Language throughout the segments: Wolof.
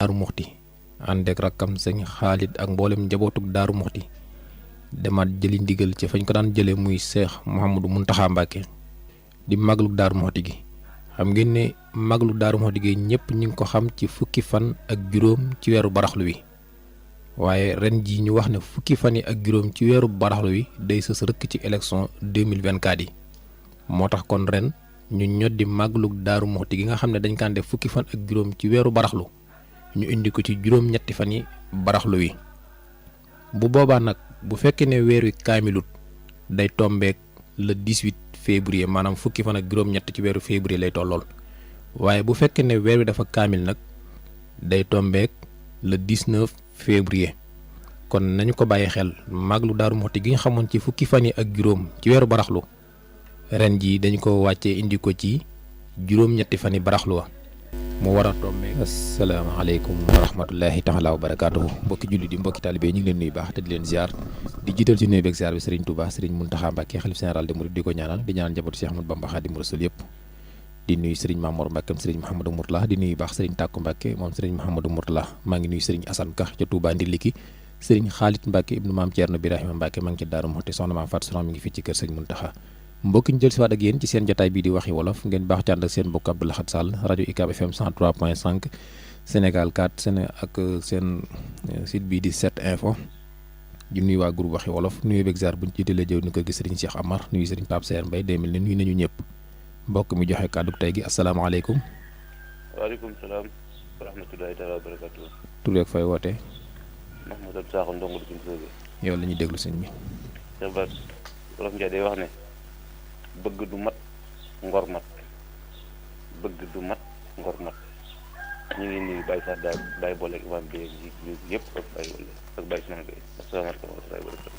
Daaru Muxti ànd ak rakkam sëñ Xaalit ak mboolem njabootug Daaru Muxti demaat jëli ndigal ci fañ ko daan jëlee muy Seex Mouhamadou Mountakha Mbacké di maglug Daaru Muxti gi. xam ngeen ne maglug Daaru Muxti gi ñëpp ñu ngi ko xam ci fukki fan ak juróom ci weeru baraxlu wi waaye ren jii ñu wax ne fukki fan yi ak juróom ci weeru baraxlu wi day sës rëkk ci élection 2024 yi moo tax kon ren ñu ñoddi maglug Daaru Muxti gi nga xam ne dañ kaan def fukki fan ak juróom ci weeru baraxlu ñu indi ko ci juróom-ñetti fan yi baraxlu wi bu boobaa nag bu fekkee ne weer wi kaamilut day tombeek le 18 février maanaam fukki fan ak juróom-ñett ci weeru février lay tollool waaye bu fekkee ne weer wi dafa kaamil nag day tombeek le 19 février kon nañu ko bàyyi xel maglu Daaru Muxti gi nga xamoon ci fukki fan yi ak juróom ci weeru baraxlu ren jii dañ ko wàccee indi ko ci juróom-ñetti fan yi baraxlu wa mu war a tombeek asalaamaaleykum wa rahmatullahi taala wa barakaatuhu mbokki jullit yi mbokki taalibe ñu ngi leen nuyu baax te di leen ziar di jiital ci nuyu beeg ziar bi Serigne Touba Serigne Mountakha Mbacké xalif général des mourides di ko ñaanal di ñaanal njabootu Cheikh Ahmadou Bamba Khadimu Rasul yëpp di nuyu Serigne Mamour Mbacké Serigne Mouhamadou Mourtala di nuyu baax Serigne Takku Mbacké moom Serigne Mouhamadou Mourtala maa ngi nuyu Serigne Assane Ka ca Touba Ndiliki Serigne Khalit Mbacké ibnu Maam Thierno Birahima Mbacké maa ngi ci Daaru Muxti soxna Maam Fatou Soxna mi ngi fii ci kër Serigne Mountakha mbokki ñu jël si waat ak yéen ci seen jotaay bii di waxi wolof ngeen baax ci ànd ak seen bokk Abdou Lahad Sall rajo UCAB FM 103.5 Sénégal 4 ak seen site bii di 7 info di nuyu waa groupe waxi wolof nuyu beeg ziar buñ jiitalee jëw ni ko gis Serigne Cheikh Amar nuyu Serigne Pape Seer Mbaye 2000 ne nuyu nañu ñëpp mbokk mi joxe kàddu tey gi asalaamaaleykum. waaleykum salaam wa rahmatulahi taala wa barakatuh. tur beeg fay wootee. Mahmoud Sakho ndongo du suñu yow la ñuy déglu sëñ bi. Cheikh Bass Wolof Njaay day wax ne bëgg du mat ngor mat bëgg du mat ngor mat ñu ngi nuyu Baye Sadda Baye Bolle ak imam bi yëpp ak Baye Bolle ak Baye Sina Gueye asalaamaaleykum wa rahmatullahi wa barakatuh.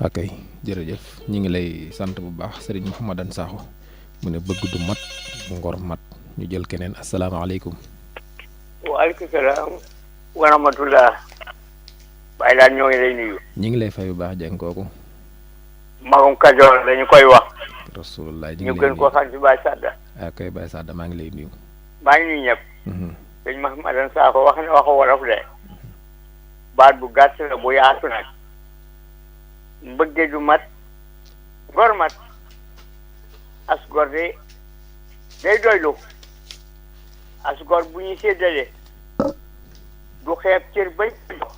ok jërëjëf ñu ngi lay sant bu baax Serigne Mouhamadou Sakho mu ne bëgg du mat ngor mat ñu jël keneen asalaamaaleykum. waaleykum salaam wa rahmatullah. Baye daal ñoo ngi lay nuyu. ñu ngi lay fay bu baax jàng kooku. magum Kajoor dañu koy wax. rasulullah ñu gën koo xam ci Baye Sadda. ok Baye Sadda maa ngi lay nuyu. maa ngi nuyu ñëpp. sëñ Mahamadan Sakho wax na waxu wolof de. baat bu gàtt la bu yaatu nag. mbëgge du mat. ngor mat. as gor de day doylu. as gor bu ñu séddale. du xeeb cër bañ ko jox.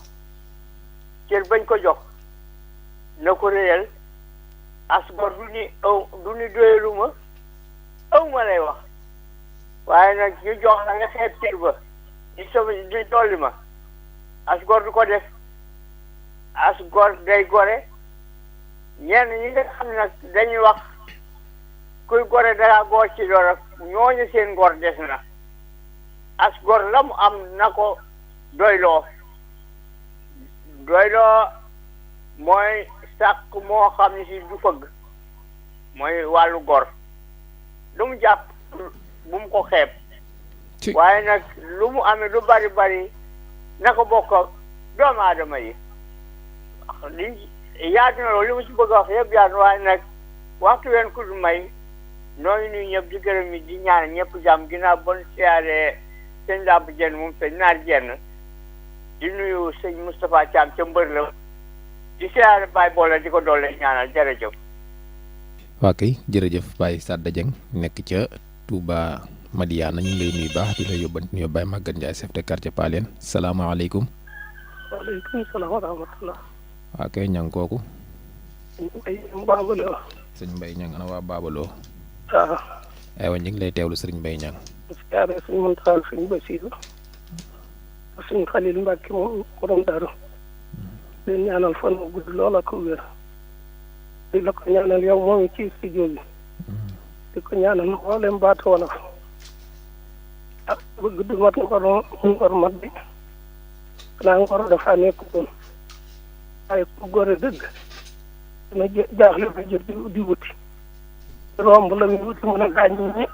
cër bañ ko jox. na ko réyal. as gor du ni doyalu ma aw ma lay wax waaye nag ñu jox la nga xeeb cër ba di dolli ma as gor du ko def as gor day gore ñenn ñi nga xam ne nag dañuy wax kuy gore dara góor ci dara ñooñu seen ngor des na as gor la mu am na ko doyloo mooy sàkk moo xam ne si du fëgg mooy wàllu gor lu mu jàpp bu mu ko xeeb waaye nag lu mu amee lu bari bari na ko bokk ak doomu aadama yi li yaatu na loolu li mu ci bëgg a wax yëpp yaatu waaye nag waxtu ween ku du may nooñu nuyu ñëpp di gërëm yi di ñaan ñëpp jàmm ginnaaw bon siyaare sëñ Lamp Jenn moom sëñ Naar Jenn di nuyu sëñ Moustapha Thiam ca mbër la di siyaare Baye Boole di ko doole ñaanal jërëjëf. waa kay jërëjëf Baye Sadda Dieng nekk ca Touba Madiana ñu ngi lay nuyu baax di la yóbbante nuyu Baye Maguette Ndiaye chef de quartier Paleen salaamaaleykum. waaleykum salaam wa rahmatulah. waa kay ñang kooku. Babaloo. sëñ Mbaye Ñang ana waa Babaloo. waaw. aywa ñu ngi lay teewlu sëriñ Mbaye Ñang. siyaare suñu Muntaxa suñu Basiiru suñu Xalil Mbàkke moom borom Daaru leen ñaanal fan mu gudd loola ko wér di la ko ñaanal yow moom ci studio bi di ko ñaanal mboolem baatu wolof ak bëgg du mat ngor mat bi xanaa ngor dafa nekk doon waaye ku gore dëgg dina jaaxle ba jot di wuti romb la muy wuti mën a gaañ ñi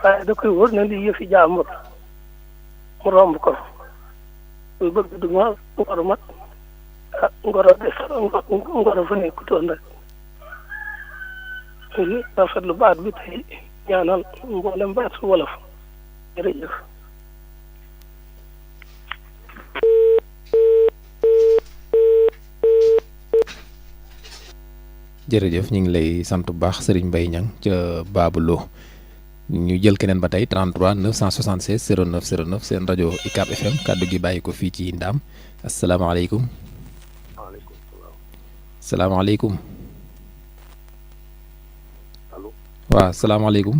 waaye da koy wër na li yëfi jàmbur mu romb ko muy bëgg du ma ngor mat ah ngoro des ngoro fa nekkutoon rek ngi rafetlu baat bi tey ñaanal mboolem baat su wolof jërëjëf. jërëjëf ñu ngi lay sant bu baax Serigne Mbaye Niang ca Babou ñu jël keneen ba tey 33 976 09 09 seen rajo UCAB FM kaddu gi bàyyi ko fii ci Ndaam asalaamaaleykum. waaleykum salaam. salaamaaleykum. allo. waaw salaamaaleykum.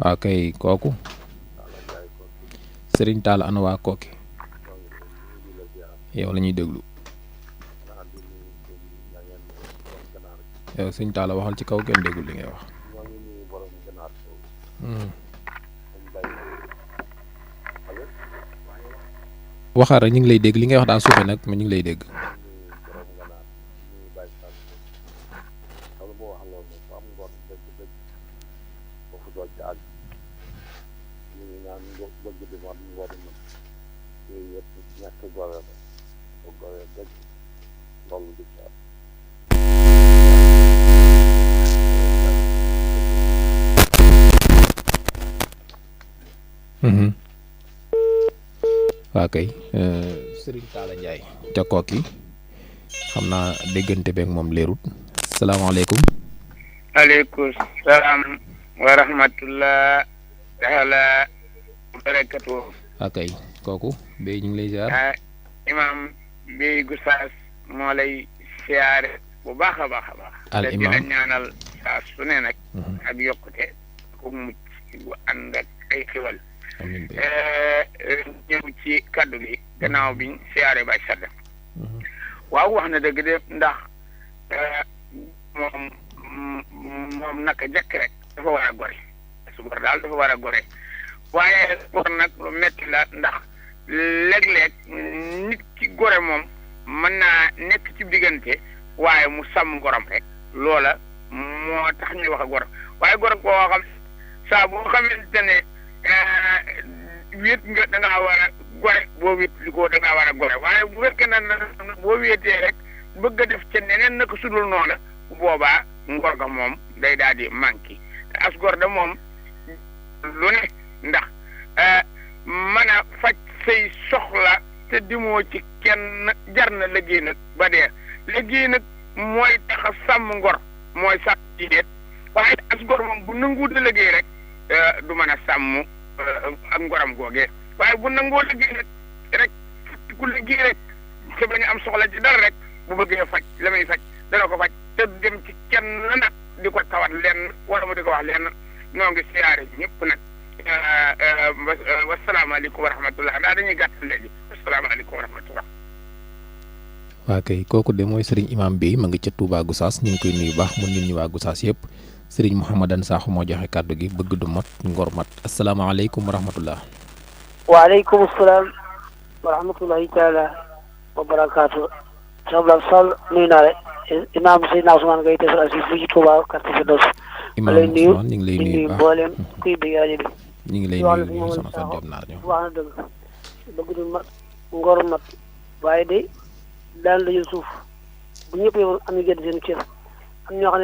waaw kay kooku. Serigne Tall ana waa Koki. yow la ñuy déglu. yow Serigne Tall waxal ci kaw kenn déggul li ngay wax. waxaat rek ñu ngi lay dégg li ngay wax daa suufe nag mais ñu ngi lay dégg. waa kay Serigne Talla Ndiaye ca Koki xam naa déggante beeg moom leerut salaamaaleykum. aleykum salaam wa rahmatullah taala wa barakatuh. waa kay kooku Bey ñu ngi lay ziar. imam Bey Gossas moo lay siyaare bu baax a baax a baax. al imam te dina ñaanal saa su ne nag. ak yokkute ku mucc bu ànd ak ay xiwal. amiin ñëw ci kaddu gi gannaaw biñ siyaare bay sadda waaw wax na dëgg de ndax moom naka jekk rek dafa war a gore su gor daal dafa war a gore waaye gor nag lu metti la ndax léeg-léeg nit ki gore moom mën naa nekk ci diggante waaye mu sàmm goram rek loola moo tax ñuy wax a gor waaye gor koo xam saa boo xamante ne wéet nga da ngaa war a gore boo wéet li ko da ngaa war a gore waaye bu fekkee na boo wéetee rek bëgg a def ca neneen naka sudul noona bu boobaa ngor ga moom day daal di manqué te as gor da moom lu ne ndax mën a faj say soxla te dimoo ci kenn jar na liggéey nag ba dee liggéey nag mooy tax a sàmm ngor mooy sàmm ci déet waaye as gor moom bu nanguwut a liggéey rek du mën a sàmm ak ngoram googee waaye bu nangoo liggéey nag rek ku liggéey rek te bañ a am soxla ci dara rek bu bëggee faj la muy faj dana ko faj te dem ci kenn nag di ko tawat lenn wala mu di ko wax lenn ñoo ngi siyaare ñëpp nag wasalaamaaleykum wa rahmatullah daa dañuy gàttal léegi wasalaamaaleykum wa rahmatullah. waa kay kooku de mooy Serigne Imam Bey ma ngi ca Touba Gossas ñu ngi koy nuyu baax mu nit ñi waa Gossas yëpp Serigne Mouhamadan Sakho moo joxe kàddu gi bëgg du mat ngor mat asalaamaaleykum wa rahmatullah. waaleykum salaam wa rahmatullahi taala wa barakaatu. Sabla Sall nuyu naa la imaam Seydina Ousmane Gueye Tessar Assis fii ci Touba quartier Firdaws. Imam Ousmane ñu ngi lay nuyu baax mboolem kuy bëgg rajo bi. ñu ngi lay nuyu soxna Fatou Diop naar ñoom. wax na dëgg bëgg du mat ngor mat waaye de daan la jël suuf bu ñëpp yow am ñu gedd seen cër am ñoo xam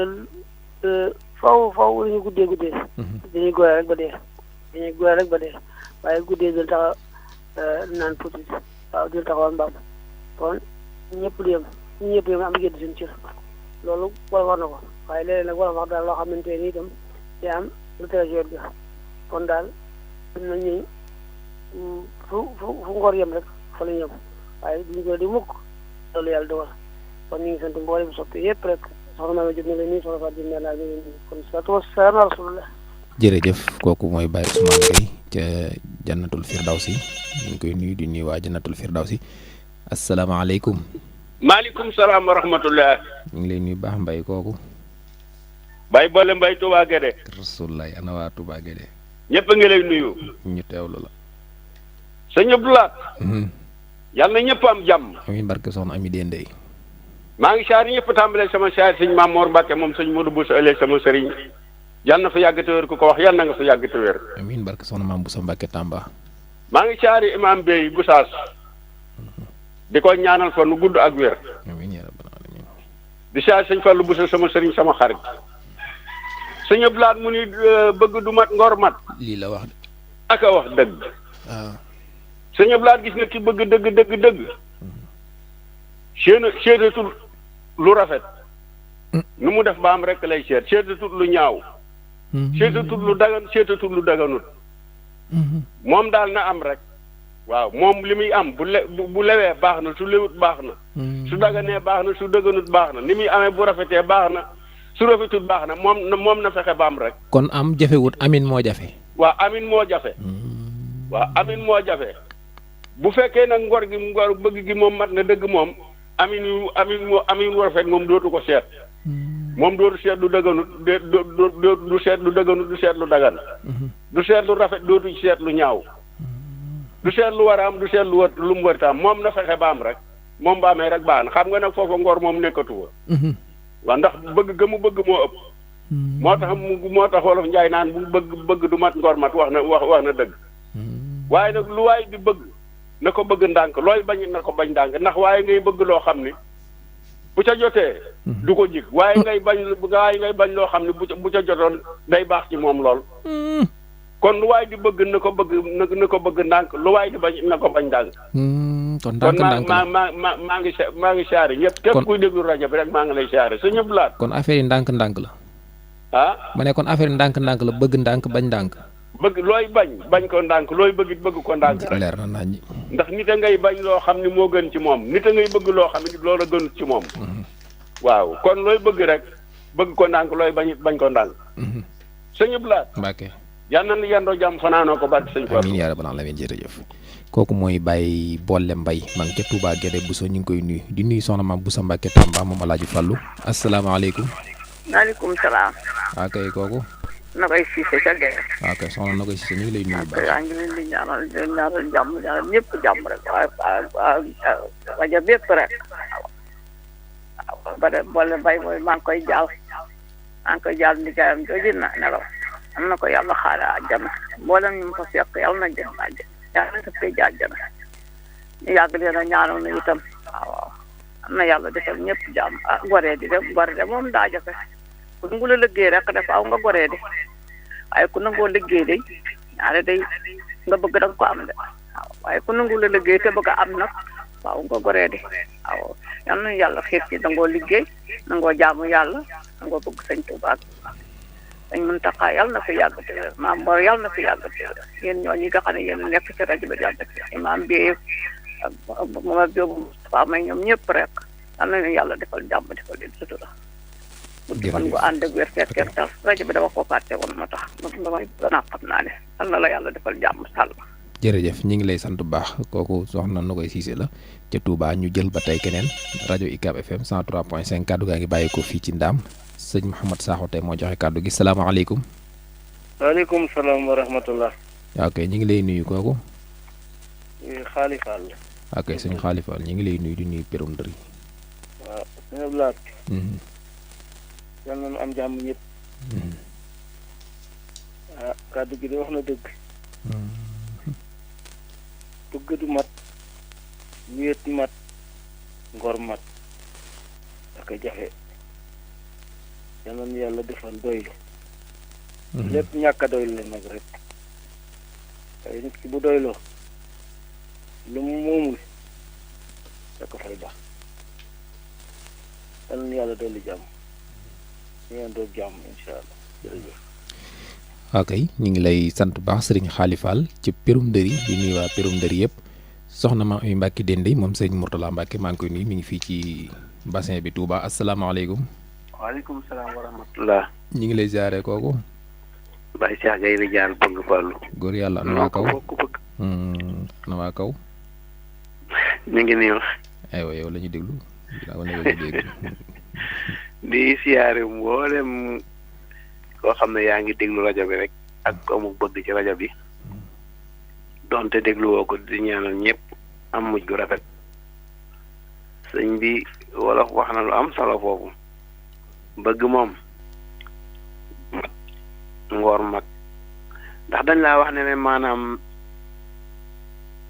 ne faw dañuy guddee dañuy góore rek ba dee waaye guddee dul tax naan tuuti waaw dul taxawal mbaam kon ñëpp yem am gedd seen cër loolu wala wax na ko waaye léeg-léeg nag wala wax daal loo xamante ni itam day am lu trésor bi kon daal am na ñuy fu ngor yem rek fa la ñu yem waaye duñu ko di mukk loolu yàlla dogal kon ñu ngi sant mboolem soppi yëpp rek soxna Maama Diop ñu ngi lay nuyu soxna Fatou Diop nee naa ñu ngi nuyu kon salaatu wa salaam ala rasulillah. jërëjëf kooku mooy Baye Ousmane Gueye ca Jannatul Firdawsi ñu ngi koy nuyu di nuyu waa Jannatul Firdawsi asalaamaaleykum. maaleykum salaam wa rahmatullah. ñu ngi lay nuyu baax Mbaye kooku. Baye Boole Mbaye Touba Guédé. Rasulullaay ana waa Touba Guédé. ñëpp a ngi lay nuyu. ñu teewlu la. sëñ Abdoulaye. yàlla na ñëpp am jàmm. amiin barke soxna Ami Dendey. maa ngi saar ñëpp tàmbalee sama saar sëñ Maam Mor Mbacke moom sëñ Modou Bousso ëllëg sama sëriñ yàlla na fa yàgg te wér ku ko wax yàlla na nga fa yàgg te wér. amiin barke soxna Maam Bousso Mbacke Tamba. maa ngi saari Imam Bey Gossas di ko ñaanal fa nu gudd ak wér. amiin yaa rabbal aalamiin. di saar sëñ Fallou Bousso sama sëriñ sama xarit. sëñ Abdoulaye mu ni bëgg du mat ngor mat. lii la wax de. ak a wax dëgg. waaw. sëñ Abdoulaye gis nga ki bëgg dëgg. seetatul lu rafet nu mu def ba am rek lay seetatul lu ñaaw seetatul lu dagan seetatul lu daganut moom daal na am rek waaw moom li muy am bu lewee baax na su lewut baax na su daganee baax na su daganut baax na ni muy amee bu rafetee baax na su rafetut baax na moom na fexe ba am rek. kon am jafewut amin moo jafe. waaw amin moo jafe. waaw amin moo jafe bu fekkee nag ngor bëgg gi moom mat na dëgg moom amin wu rafet moom dootu ko seet. moom dootu seet lu daganut du seet lu daganut du seet lu dagan. du seet lu rafet dootu seet lu ñaaw. du seet lu war a am du seet lu mu war a am moom na fexe ba am rek moom ba amee rek baax na xam nga nag foofa ngor moom nekkatu fa. waaw ndax bëgg ga mu bëgg moo ëpp. moo tax wolof njaay naan bu bëgg du mat ngor mat wax na dëgg. waaye nag lu waay di bëgg na ko bëgg ndànk looy bañ na ko bañ ndànk ndax waaye ngay bëgg loo xam ni bu ca jotee. du ko jig waaye ngay bañ loo xam ne bu ca jotoon day baax ci moom lool. kon lu waay di bëgg na ko bëgg ndànk lu waay di bañ na ko bañ ndànk. kon ndànk maa ngi siyaare ñëpp. képp kuy déglu rajo bi rek maa ngi lay siyaare sa ñëpp laat. kon affaire yi ndànk la. ma ne kon affaire yi ndànk la bëgg ndànk bañ ndànk. bëgg looy bañ ko ndànk looy bëgg ko ndànk rek. leer na nañ. ndax nit a ngay bañ loo xam ni moo gën ci moom nit a ngay bëgg loo xam ni loola gënut ci moom. waaw kon looy bëgg rek bëgg ko ndànk looy bañ ko ndànk. sa ñëpp laat. Mbàkke. yal na yendoo jàmm fanaanoo ko barke sëñ Fall. amiin yaa rabbal aalamiin jërëjëf. kooku mooy Baye Bolle Mbaye maa ngi ca Touba Guédé Bousso ñu ngi koy nuyu di nuyu soxna Mame Boussa Mbacke Tamba moom Alaaji Fallu. asalaamaaleykum. maaleykum salaam. waa kay kooku. na koy Cissé ca Guèye. waa kay soxna na koy Cissé ñu ngi lay nuyu bu baax. yaa ngi leen di ñaanal jàmm ñaanal ñëpp jàmm rek waaye rajo bépp rek waaw Bolle Mbaye mooy maa ngi koy jaal ndigaayam jooju na nelaw am na ko yàlla xaare àjjana mboolem ñu fa fekk yàlla na jëm àjjana yàlla na tëppee àjjana ñu yàgg leen a ñaanal na itam waaw am na yàlla defal ñëpp jàmm goree di gore de moom daa jafe ku nangu la liggéey rek dafa aw nga goree di waaye ku nangoo liggéey de ñaare day nga bëgg da nga ko am de waaw waaye ku nangu la liggéey te bëgg a am nag waaw nga goree di waaw yal na yàlla xiir ci nangoo liggéey nangoo jaamu yàlla nangoo bëgg sëñ Tuubaa dañ mën taxaa yàlla na fi yàgg te wér maam Mor yàlla na fi yàgg te wér yéen ñooñu nga xam ne yéen nekk ci rajo bi yàlla fi imaam bi Mama Diop Moustapha may ñoom ñëpp rek yal na leen yàlla defal jàmm defal leen sutura guddi fan gu ànd ak wér fekk tal rajo bi dama ko fàtte woon moo tax damay gannaaw xam naa ne yal na la yàlla defal jàmm sàll jërëjëf ñu ngi lay sant bu baax kooku soxna na koy Cissé la ca Touba ñu jël ba tey keneen rajo UCAB FM 103.5 kaddu gaa ngi bàyyi ko fii ci Ndaam sëñ Mouhamed Sakho tey moo joxe kàddu gi salaamaaleykum. waaleykum salaam wa rahmatullah. ok ñu ngi lay nuyu kooku. Xaali Fall. ok sëñ Xaali Fall ñu ngi lay nuyu di nuyu Pérom Ndëri. waaw sëñ Abdoulaye. yal na nu am jàmm ñëpp. kàddu gi de wax na dëgg. bëgg du mat wéet mat ngor mat ak jafe. yal na nu yàlla defal doylu. lépp ñàkk a doylu la nag rek. waaye nit ki bu doyloo lu mu moomul da ko fay baax. yal na nu yàlla dolli jàmm. ñu ngeen doog jàmm incha allah jërëjëf. ok ñu ngi lay sant bu baax sëriñ Xaali Fall ci Pérom Ndëri di nuyu waa Pérom Ndëri yëpp soxna ma ay Mbacke Dende moom sëñ Mourtala Mbacke maa ngi koy nuyu mi ngi fii ci bassin bi Touba asalaamaaleykum. waaleykum salaam wa rahmatullah. ñu ngi lay ziare kooku. Baye Cheikh Gueye di jaar bëgg Fallu. góor yàlla ana waa kaw ana waa kaw. ñu ngi nii wax. aywa yow la ñuy déglu wala yow la ñuy déglu. di siyaare mboolem koo xam ne yaa ngi déglu rajo bi rek ak amu bëgg ci rajo bi donte dégluwoo ko di ñaanal ñëpp am mujj gu rafet sëñ bi wala wax na lu am solo foofu bëgg moom mat ngoor mat ndax dañ laa wax ne maanaam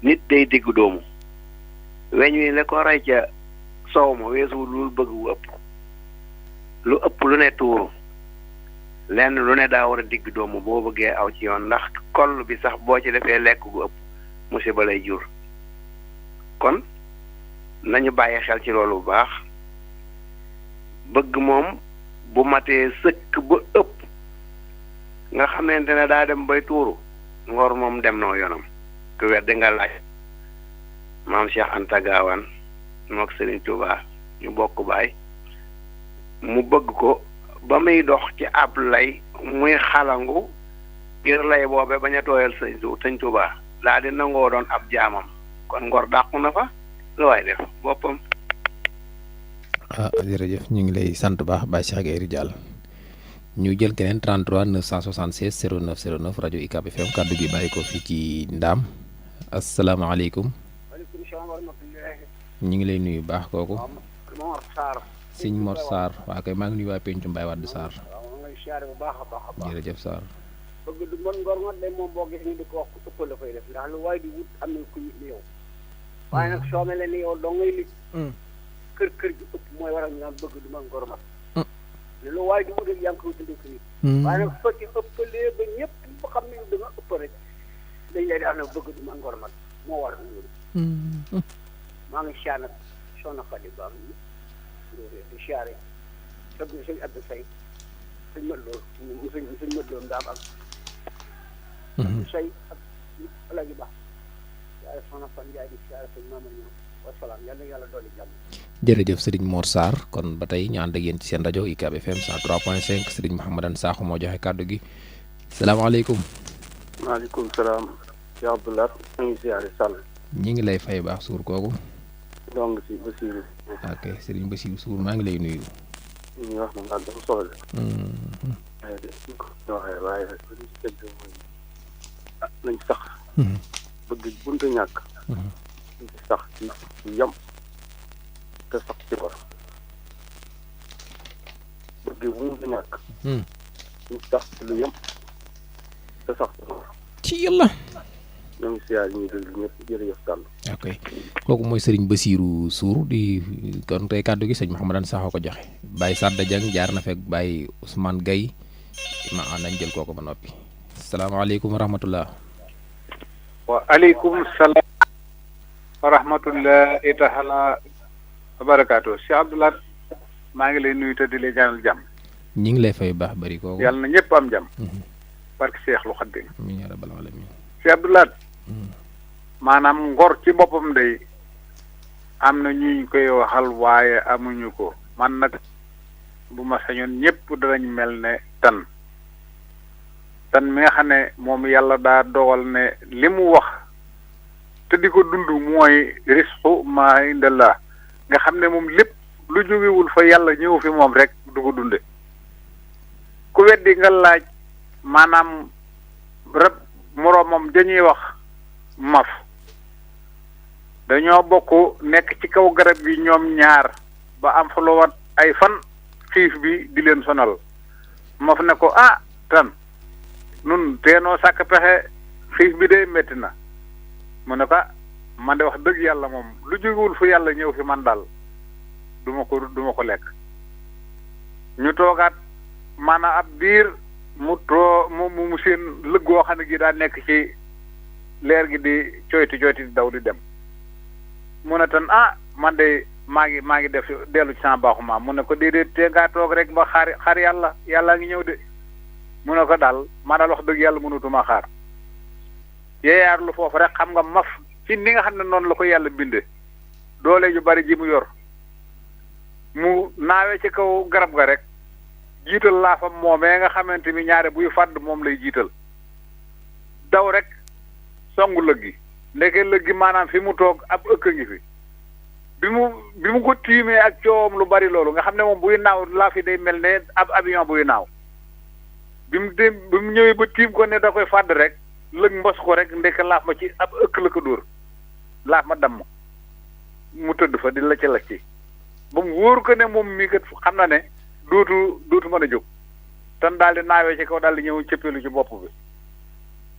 nit day diggu doomu weñ wi la ko rey ca soow ma weesuwul lu bëgg wu ëpp lu ëpp lu ne tuuru lenn lu ne daa war a digg doomu boo bëggee aw ci yoon ndax koll bi sax boo ci defee lekk gu ëpp musiba lay jur kon nañu bàyyi xel ci loolu bu baax. bëgg moom bu matee sëkk ba ëpp nga xamante ne daa dem bay tuuru ngor moom dem noo yoonam ku weddi nga laaj maam Cheikh Anta Gaawaan mook Serigne Touba ñu bokk baay mu bëgg ko ba muy dox ci ab lay muy xalangu ngir lay boobe bañ a tooyal sëñ Touba daa di nangoo doon ab jaamam kon ngor dàqu na fa lu waay def boppam. jërëjëf ñu ngi lay sant baax Baye Cheikh Gueye Ridial ñu jël keneen 33 976 09 09 rajo UCAB FM kaddu gi bàyyi ko fii ci Ndaam asalaamaaleykum. waaleykum salaam wa rahmatulah. ñu ngi lay nuyu baax kooku. Mor Sarr. sëñ Mor Sarr waa kay maa ngi nuyu waa Pencu Mbaye Wade Sarr. waaw maa ngi lay siyaare bu baax a baax a baax. jërëjëf Sarr. bëgg du mën ngor nga de moom boo gis ni di ko wax ku ëppal la koy def ndax lu waay di wut am na ku ñu ni yow. waaye nag soo mel ni yow doo ngay lig kër gi ëpp mooy waral ñu naan bëgg du mën ngor mat. ne lu waay di wut rek yaa ngi koy tuddee ko nit. waaye nag soo ci ëppalee ba ñëpp ba xam ne da nga ëpp rek dañ lay def ne bëgg du mën ngor mat moo waral loolu. maa ngi siyaare nag soxna Fadi Ba di siyaare sëñ Abdou Seye sëñ Madlo sëñ Madlo Ndaam ak Seye ak Alaaji Ba siyaare soxna Fan Ndiaye di siyaare sëñ Mama Ñoom wasalaam yàlla yàlla dolli jàmm. jërëjëf Serigne Mor Sarr kon ba tey ñu ànd ak yéen ci seen rajo UCAB FM 103.5 Serigne Mouhamadane Sakho moo joxe kàddu gi salaamaaleykum. maaleykum salaam. Cheikh Abdoulaye ñu ngi siyaare Sall. ñi ngi lay fay baax suur kooku. donc si Bassirou. ok Serigne Bassirou Sour maa ngi lay nuyu. li ñuy wax nag daal dafa soxla. waaye de ñu ko waxee waaye li ñu si teg mooy nañ sax. bëgg buntu ñàkk. nañ ci sax ci yam te sax ci war bëgg buntu ñàkk. ñu sax ci lu yam te sax ci war. ci yàlla. ñoo ngi siyaar ñuy déglu ñëpp jërëjëf Sall. ok kooku mooy Serigne Bassirou Sour di kon tey kàddu gi sëñ Mouhamadane Sakho ko joxe Baye Sadda Dieng jaar na fekk Baye Ousmane Gueye ma nañ jël kooku ba noppi salaamaaleykum wa rahmatullah. waaleykum salaam wa rahmatullahi taala wa barakaatu. Cheikh Abdoulaye maa ngi lay nuyu te di lay ñaanal jàmm. ñi ngi lay fay baax bari kooku. yàlla na ñëpp am jàmm. barke Cheikh lu Xaddim. amiin yaa rabbal alamin. Cheikh Abdoulaye maanaam ngor ci boppam day am na ñuñ koy waxal waaye amuñu ko man nag bu ma sañoon ñëpp danañ mel ne tan mi nga xam ne moom yàlla daa dogal ne li mu wax te di ko dund mooy risqu ma indallah nga xam ne moom lépp lu jógewul fa yàlla ñëw fi moom rek du ko dunde ku weddi nga laaj maanaam rab moroomam dañuy wax maf dañoo bokk nekk ci kaw garab gi ñoom ñaar ba am fa lu wat ay fan xiif bi di leen sonal maf ne ko ah tan nun teenoo sàkk pexe xiif bi day métti na mu ne ko man de wax dëgg yàlla moom lu jógewul fu yàlla ñëw fi man daal du ma ko lekk ñu toogaat maanaam ab diir mu seen lëggoo xam ne gi daa nekk ci leer gi di coyti di daw di dem mu ne tan ah man de maa ngi def dellu ci sama baaxu maam mu ne ko déedéet te ngaa toog rek ba xaar yàlla ngi ñëw de mu ne ko daal maa daal wax dëgg yàlla mënutuma xaar yeeyaar lu foofu rek xam nga maf ci ni nga xam ne noonu la ko yàlla binde doole ju bari ji mu yor mu naawee ci kaw garab ga rek jiital laafam moomee nga xamante ni ñaare buy fàdd moom lay jiital daw rek songu lëg gi ndeke lëg gi maanaam fi mu toog ab ëkk ngi fi bi mu ko tiimee ak coowam lu bari loolu nga xam ne moom buy naaw laaf yi day mel ne ab avion buy naaw bi mu ñëwee ba tiim ko ne da koy fàdd rek lëg mbos ko rek ndeke laaf ma ci ab ëkk la ko dóor laaf ma damm mu tëdd fa di la ci lacc ba mu wóor ko ne moom mii kat xam na ne dootu mën a jóg tan daal di naawee ci kaw daal di ñëw cëppeelu ci bopp bi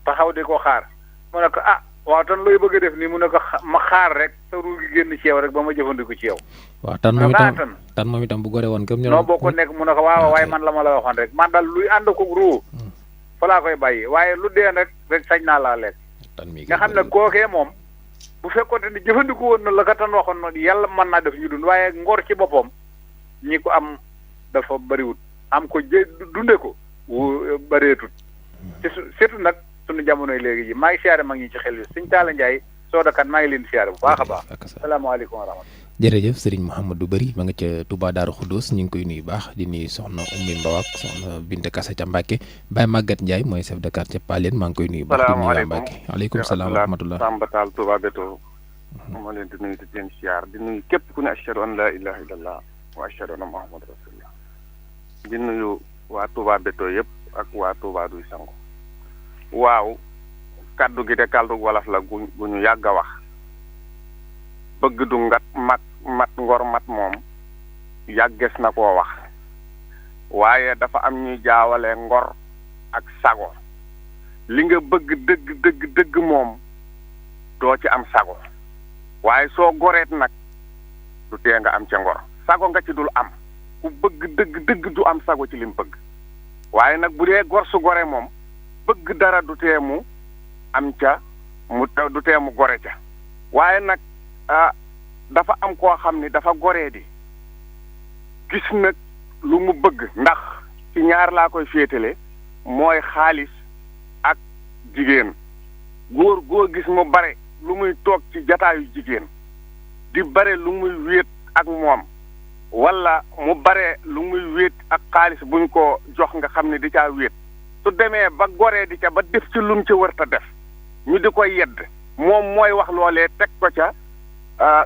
taxaw di ko xaar mu ne ko ah waaw tan looy bëgg a def nii mu ne ko ma xaar rek sa ruu gi génn ci yow rek ba ma jëfandiku ci yow. waaw tan moom itam bu gore woon comme noo boo ko nekk mu ne ko waaw waaye man la ma la waxoon rek man daal luy ànd ko ruu fa laa koy bàyyi waaye lu dee rek sañ naa laa lekk nga xam ne kookee moom bu fekkoonte ni jëfandiku woon na la ka tan waxoon noonu yàlla mën naa def ñu dund waaye ngor ci boppam ñi ko am dafa bariwut am ko dunde ko bareetut ci surtout nag sunu jamonoy léegi ji maa ngi siyaare mag ñi ci xel yi sëñ Talla Ndiaye soodakat maa ngi leen siyaare bu baax a baax salaamaaleykum wa rahmatulah jërëjëf Serigne Mouhamadou Bari ma nga ca Touba Darou Khoudoss ñu ngi koy nuyu baax di nuyu soxna Oumy Mbaw ak soxna Binte Kassa ca Mbacke Baye Maguette Ndiaye mooy chef de quartier Paleen maa ngi koy nuyu baax di nuyu waa Mbacke aleykum salaam wa rahmatullah Samba Tall Touba Beto ma leen di nuyu di leen siyaar di nuyu képp ku ne ashhadu an la ilaha illallah wa ashhadu anna muhammad rasulullah di nuyu waa Touba Beto yëpp ak waa Touba Duy Sango waaw kaddu gi de kaddu wolof la gu ñu yàgg a wax bëgg du ngat mat ngor mat moom yàgges na koo wax waaye dafa am ñuy jaawale ngor ak sago li nga bëgg dëgg moom doo ci am sago waaye soo goreet nag du tee nga am ca ngor sago nga ci dul am ku bëgg dëgg du am sago ci lim bëgg waaye nag bu dee gor su gore moom bëgg dara du tee mu am ca du tee mu gore ca waaye nag dafa am koo xam ni dafa goree di gis nag lu mu bëgg ndax ci ñaar laa koy féetale mooy xaalis ak jigéen góor gis mu bare lu muy toog ci jataayu jigéen di bare lu muy wéet ak moom wala mu bare lu muy wéet ak xaalis buñ ko jox nga xam ne di caa wéet su demee ba goree di ca ba def ci lum ci wërta def ñu di ko yedd moom mooy wax loolee teg ko ca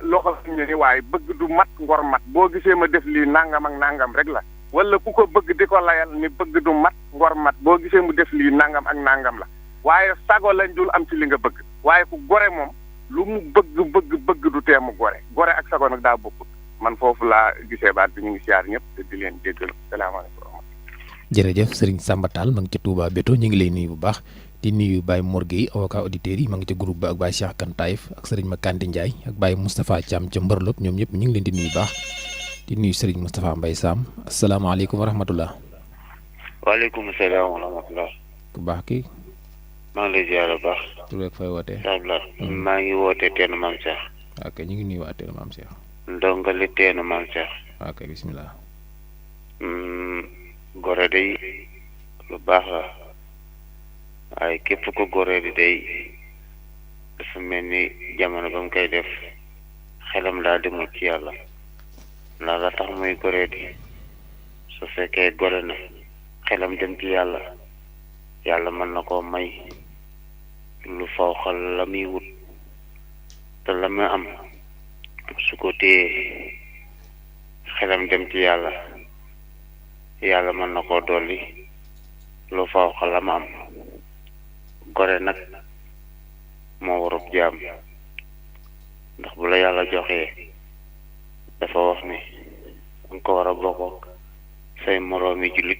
loxo ñu ni waaye bëgg du mat ngor mat boo gisee ma def lii nangam ak nangam rek la wala ku ko bëgg di ko layal ni bëgg du mat ngor mat boo gisee mu def lii nangam ak nangam la waaye sago lañ dul am ci li nga bëgg waaye ku gore moom lu mu bëgg du tee mu gore ak sago nag daa bokk man foofu laa gisee baat bi ñu ngi siyaar ñëpp te di leen jéggal salaamaaleykum. jërëjëf Serigne Samba Tall ma ngi ca Touba Beto ñu ngi lay nuyu bu baax di nuyu Baye Mor Gueye avocat auditeurs yi ma ngi ca groupe ba ak Baye Cheikh Kane Taïf ak Serigne Makandi Ndiaye ak Baye Moustapha Thiam ca Mbërlop ñoom ñëpp ñu ngi leen di nuyu baax di nuyu Serigne Moustapha Mbaye Sam asalaamaaleykum wa rahmatullah. waaleykum salaam wa rahmatullah. ku baax kii. maa ngi lay ziar bu baax. tur beeg fay wootee. maa ngi wootee teenu maam Cheikh. ok ñu ngi nuyu waa teenu maam Cheikh. ndongali teenu maam Cheikh. ok bisimilah. gore day lu baax la waaye képp ko gore di day dafa mel ni jamono ba mu koy def xelam daa demul ci yàlla ndax la tax muy gore di su fekkee gore na xelam dem ci yàlla yàlla mën na koo may lu fawxal la muy wut te la muy am su ko téyee xelam dem ci yàlla yàlla mën na koo dolli lu fawxal la mu am gore nag moo warub jaam ndax bu la yàlla joxee dafa wax ni nga ko war a bokk say moroomi jullit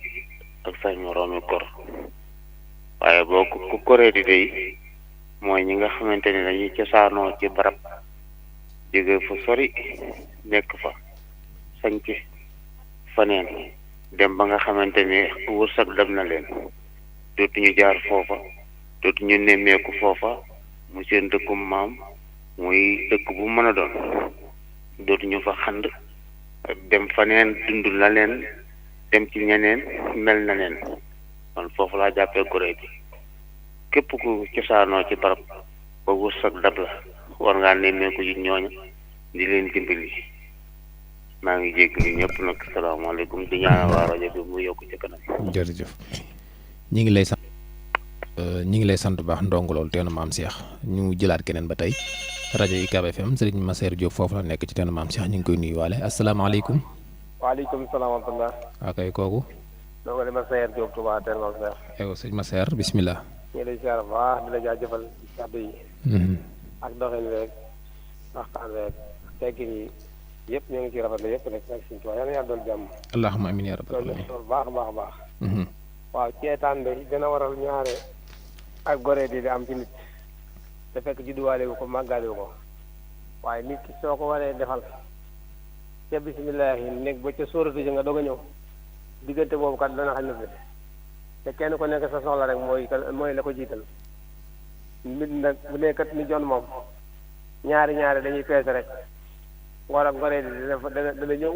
ak say moroomi gor waaye boo ku goree di day mooy ñi nga xamante ni dañuy cosaanoo ci barab jóge fu sori nekk fa sañc faneen dem ba nga xamante ni wërsëg dem na leen dootuñu jaar foofa dootuñu nemmeeku foofa mu seen dëkkum maam muy dëkk bu mën a doon dootuñu fa xand dem faneen dund la leen dem ci ñeneen mel na leen kon foofu laa jàppee goree bi képp ku cosaanoo ci barab ba wërsëg dab la war ngaa nemmeeku ci ñooña di leen dimbali maa ngi jéggali ñëpp nag salaamaaleykum di ñaanal waa rajo bi mu yokk ci kanam. jërëjëf ñi ngi lay sant ñi ngi lay sant baax ndongo loolu teenu maam Cheikh ñu jëlaat keneen ba tey rajo UCAB FM Serigne Masseer Diop foofu la nekk ci teenu maam Cheikh ñu ngi koy nuyuwaale asalaamaaleykum. waaleykum salaam wa rahmatulah. waa kay kooku. ndongo li Masseer Diop Touba teenu maam Cheikh. yow sëñ Masseer bisimilah. ñu ngi lay ziar bu baax di la jaajëfal ci kàddu yi. ak doxin rek waxtaan rek teggin yi yëpp ñu ngi ci rafetlu yëpp rek ak suñu tubaab yal na yàlla doon jàmm. allahumma amiin yaa rabbal loolu aalamiin. loolu baax a baax a baax. waaw ceetaan de dina waral ñaare ak goree di am ci nit te fekk judduwaale wu ko màggaale wu ko waaye nit ki soo ko waree defal ca bisimilahi nekk ba ca sóoratu ji nga doog a ñëw diggante boobu kat dana xañ na fi te kenn ko nekk sa soxla rek mooy la ko jiital nit nag bu nekkat ni jon moom ñaari dañuy peese rek ngor ak ngoree di dana ñëw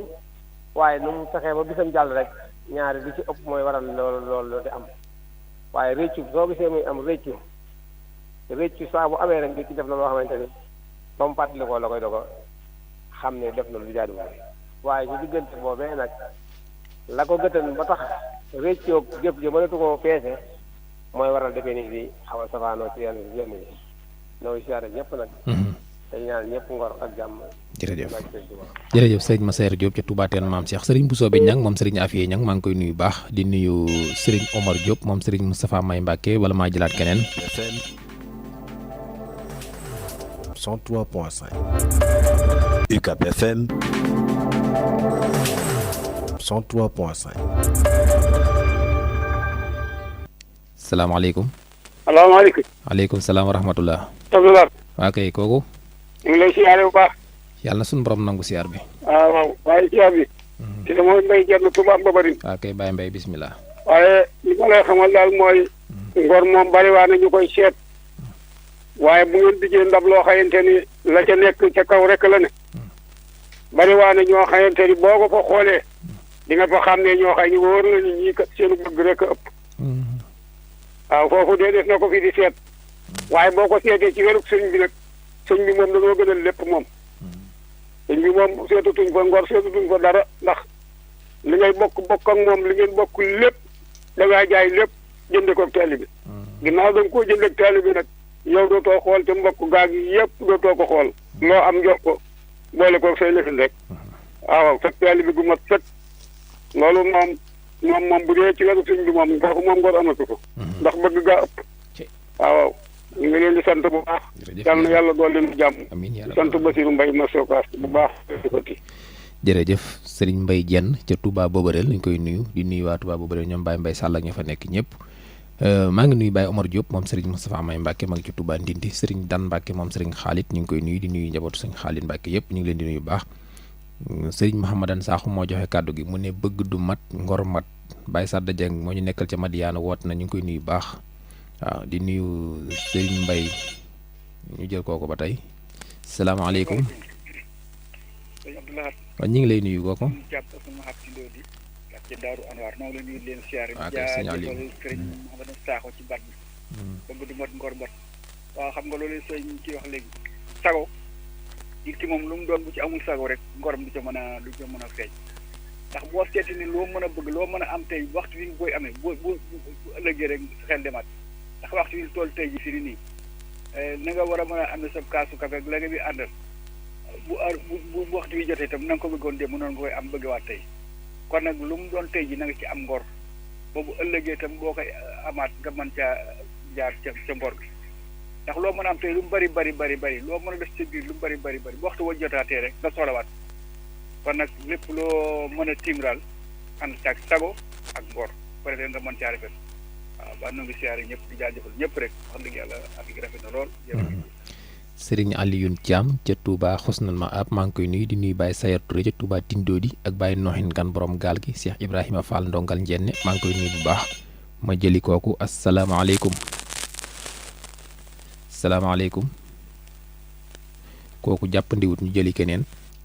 waaye nu mu fexee ba bisam jàll rek ñaari li ci ëpp mooy waral loolu di am waaye réccu soo gisee muy am réccu saa bu amee rek nit ki def na loo xamante ni ba mu fàttalikoo la koy dogo xam ne def na lu jaadu waaye ci diggante boobee nag la ko gëtan ba tax réccoo jëf ji mënatu koo peese mooy waral defee ni di xaw a safaanoo ci yenn yi noo siyaare ñëpp nag dañ ñaan ñëpp ngor ak jàmm. jërëjëf sëriñ Massaer Diop ca Touba Teen Maam Cheikh sëriñ Bousso bi Ñang moom sëriñ Afiye Ñang maa ngi koy nuyu baax di nuyu sëriñ Omar Diop moom sëriñ Moustapha May Mbacke wala maa jëlaat keneen. 103.5 UCAB FM 103.5. salaamaaleykum. salaamaaleykum. waaleykum salaam wa rahmatullah. Abdoulaye. waa kay kooku. ñu ngi lay siyaare bu baax. yàlla na suñu borom nangu siyaar bi. waaw waaye siyaar bi. ci la mooy Mbaye Diène Touba Mbabarine. waa kay Baye Mbaye bismillah. waaye li ma lay xamal daal mooy. ngor moom bari waa na ñu koy seet. waaye bu ngeen dijee ndab loo xamante ni la ca nekk ca kaw rek la ne. bari waa na ñoo xamante ni boo ko fa xoolee. di nga fa xam ne ñoo xam ñu wóor na ni ñii kat seenu bëgg rek a ëpp. waaw foofu dee def na ko fi di seet. waaye boo ko seetee ci wérug sëñ bi nag sëñ bi moom dañoo gënal lépp moom. sëñ bi moom seetatuñ fa ngor seetatuñ fa dara ndax li ngay bokk ak moom li ngeen bokk lépp da ngaa jaay lépp jënde ko taalibe bi. ginnaaw da nga koo jënd ak taalibe bi nag yow dootoo xool te mbokk gaag yi yëpp dootoo ko xool. loo am jox ko boole ko say lëfin rek. waaw fekk taalibe bi gu mat fekk loolu moom bu dee ci wérug sëñ bi moom foofu moom ngor amatu ko. ndax bëgg gaa ëpp. waaw. ñu ngi leen di sant bu baax. yal na yàlla dool leen jàmm. amiin yàlla sant Basiru Mbay ma sokaas bu baax. jërëjëf Serigne Mbaye Diène ca Touba Bobareel ñu koy nuyu di nuyu waa Touba Bobareel ñoom Baye Mbaye Sall ak ña fa nekk ñëpp. maa ngi nuyu Baye Omar Diop moom Serigne Moustapha May Mbacke ma ngi ci Touba Ndindi Serigne Dan Mbacke moom Serigne Khalid ñu ngi koy nuyu di nuyu njabootu Serigne Khalid Mbacke yëpp ñu ngi leen di nuyu bu baax. Serigne Mouhamadan Sakho moo joxe kàddu gi mu ne bëgg du mat ngor mat Baye Sadda Dieng moo ñu nekkal ca Madiana woot na ñu ngi koy nuyu bu baax. waaw di nuyu Serigne Mbaye ñu jël kooku ba tey salaamaaleykum. waaw ñu ngi lay nuyu kooku. waaw kay sëñ Aliou. ci bat bi. bëgg du mot ngor mot. waaw xam nga loolu sëñ ci wax léegi. sago. nit ki moom lu mu doon bu ci amul sago rek ngorom du ca mën a feeñ. ndax boo seeti ni loo mën a bëgg loo mën a am tey waxtu bi booy amee bu ëllëgee rek sa xel demaat. ndax waxtu bi tool tey ji fi nii na nga war a mën a am sa kaasu kafe ak la nga bi àndal bu waxtu bi jotee itam na nga ko bëggoon dem noonu nga koy am bëggewaat tey kon nag lu mu doon tey ji na nga ci am ngor boobu ëllëgee itam boo koy amaat nga mën caa jaar ca ngor bi ndax loo mën a am tey lu mu bari loo mën a def ci biir lu mu bari bu waxtu wa jotaatee rek nga soxlawaat kon nag lépp loo mën a timral ànd ak sago ak ngor pare nga mën caa rafet waaw ba nu ngi siyaare ñëpp di jaajëfal ñëpp rek wax dëgg yàlla ak gi rafet na lool. Serigne Alioune Thiam ca Touba Xusnal Maab maa ngi koy nuyu di nuyu Baye Sayar Touré ca Touba Tindodi ak Baye Noxin Gan borom gaal gi Cheikh Ibrahima Fall ndongal njenne maa ngi koy nuyu bu baax ma jëli kooku asalaamaaleykum. salaamaaleykum kooku jàppandiwut ñu jëli keneen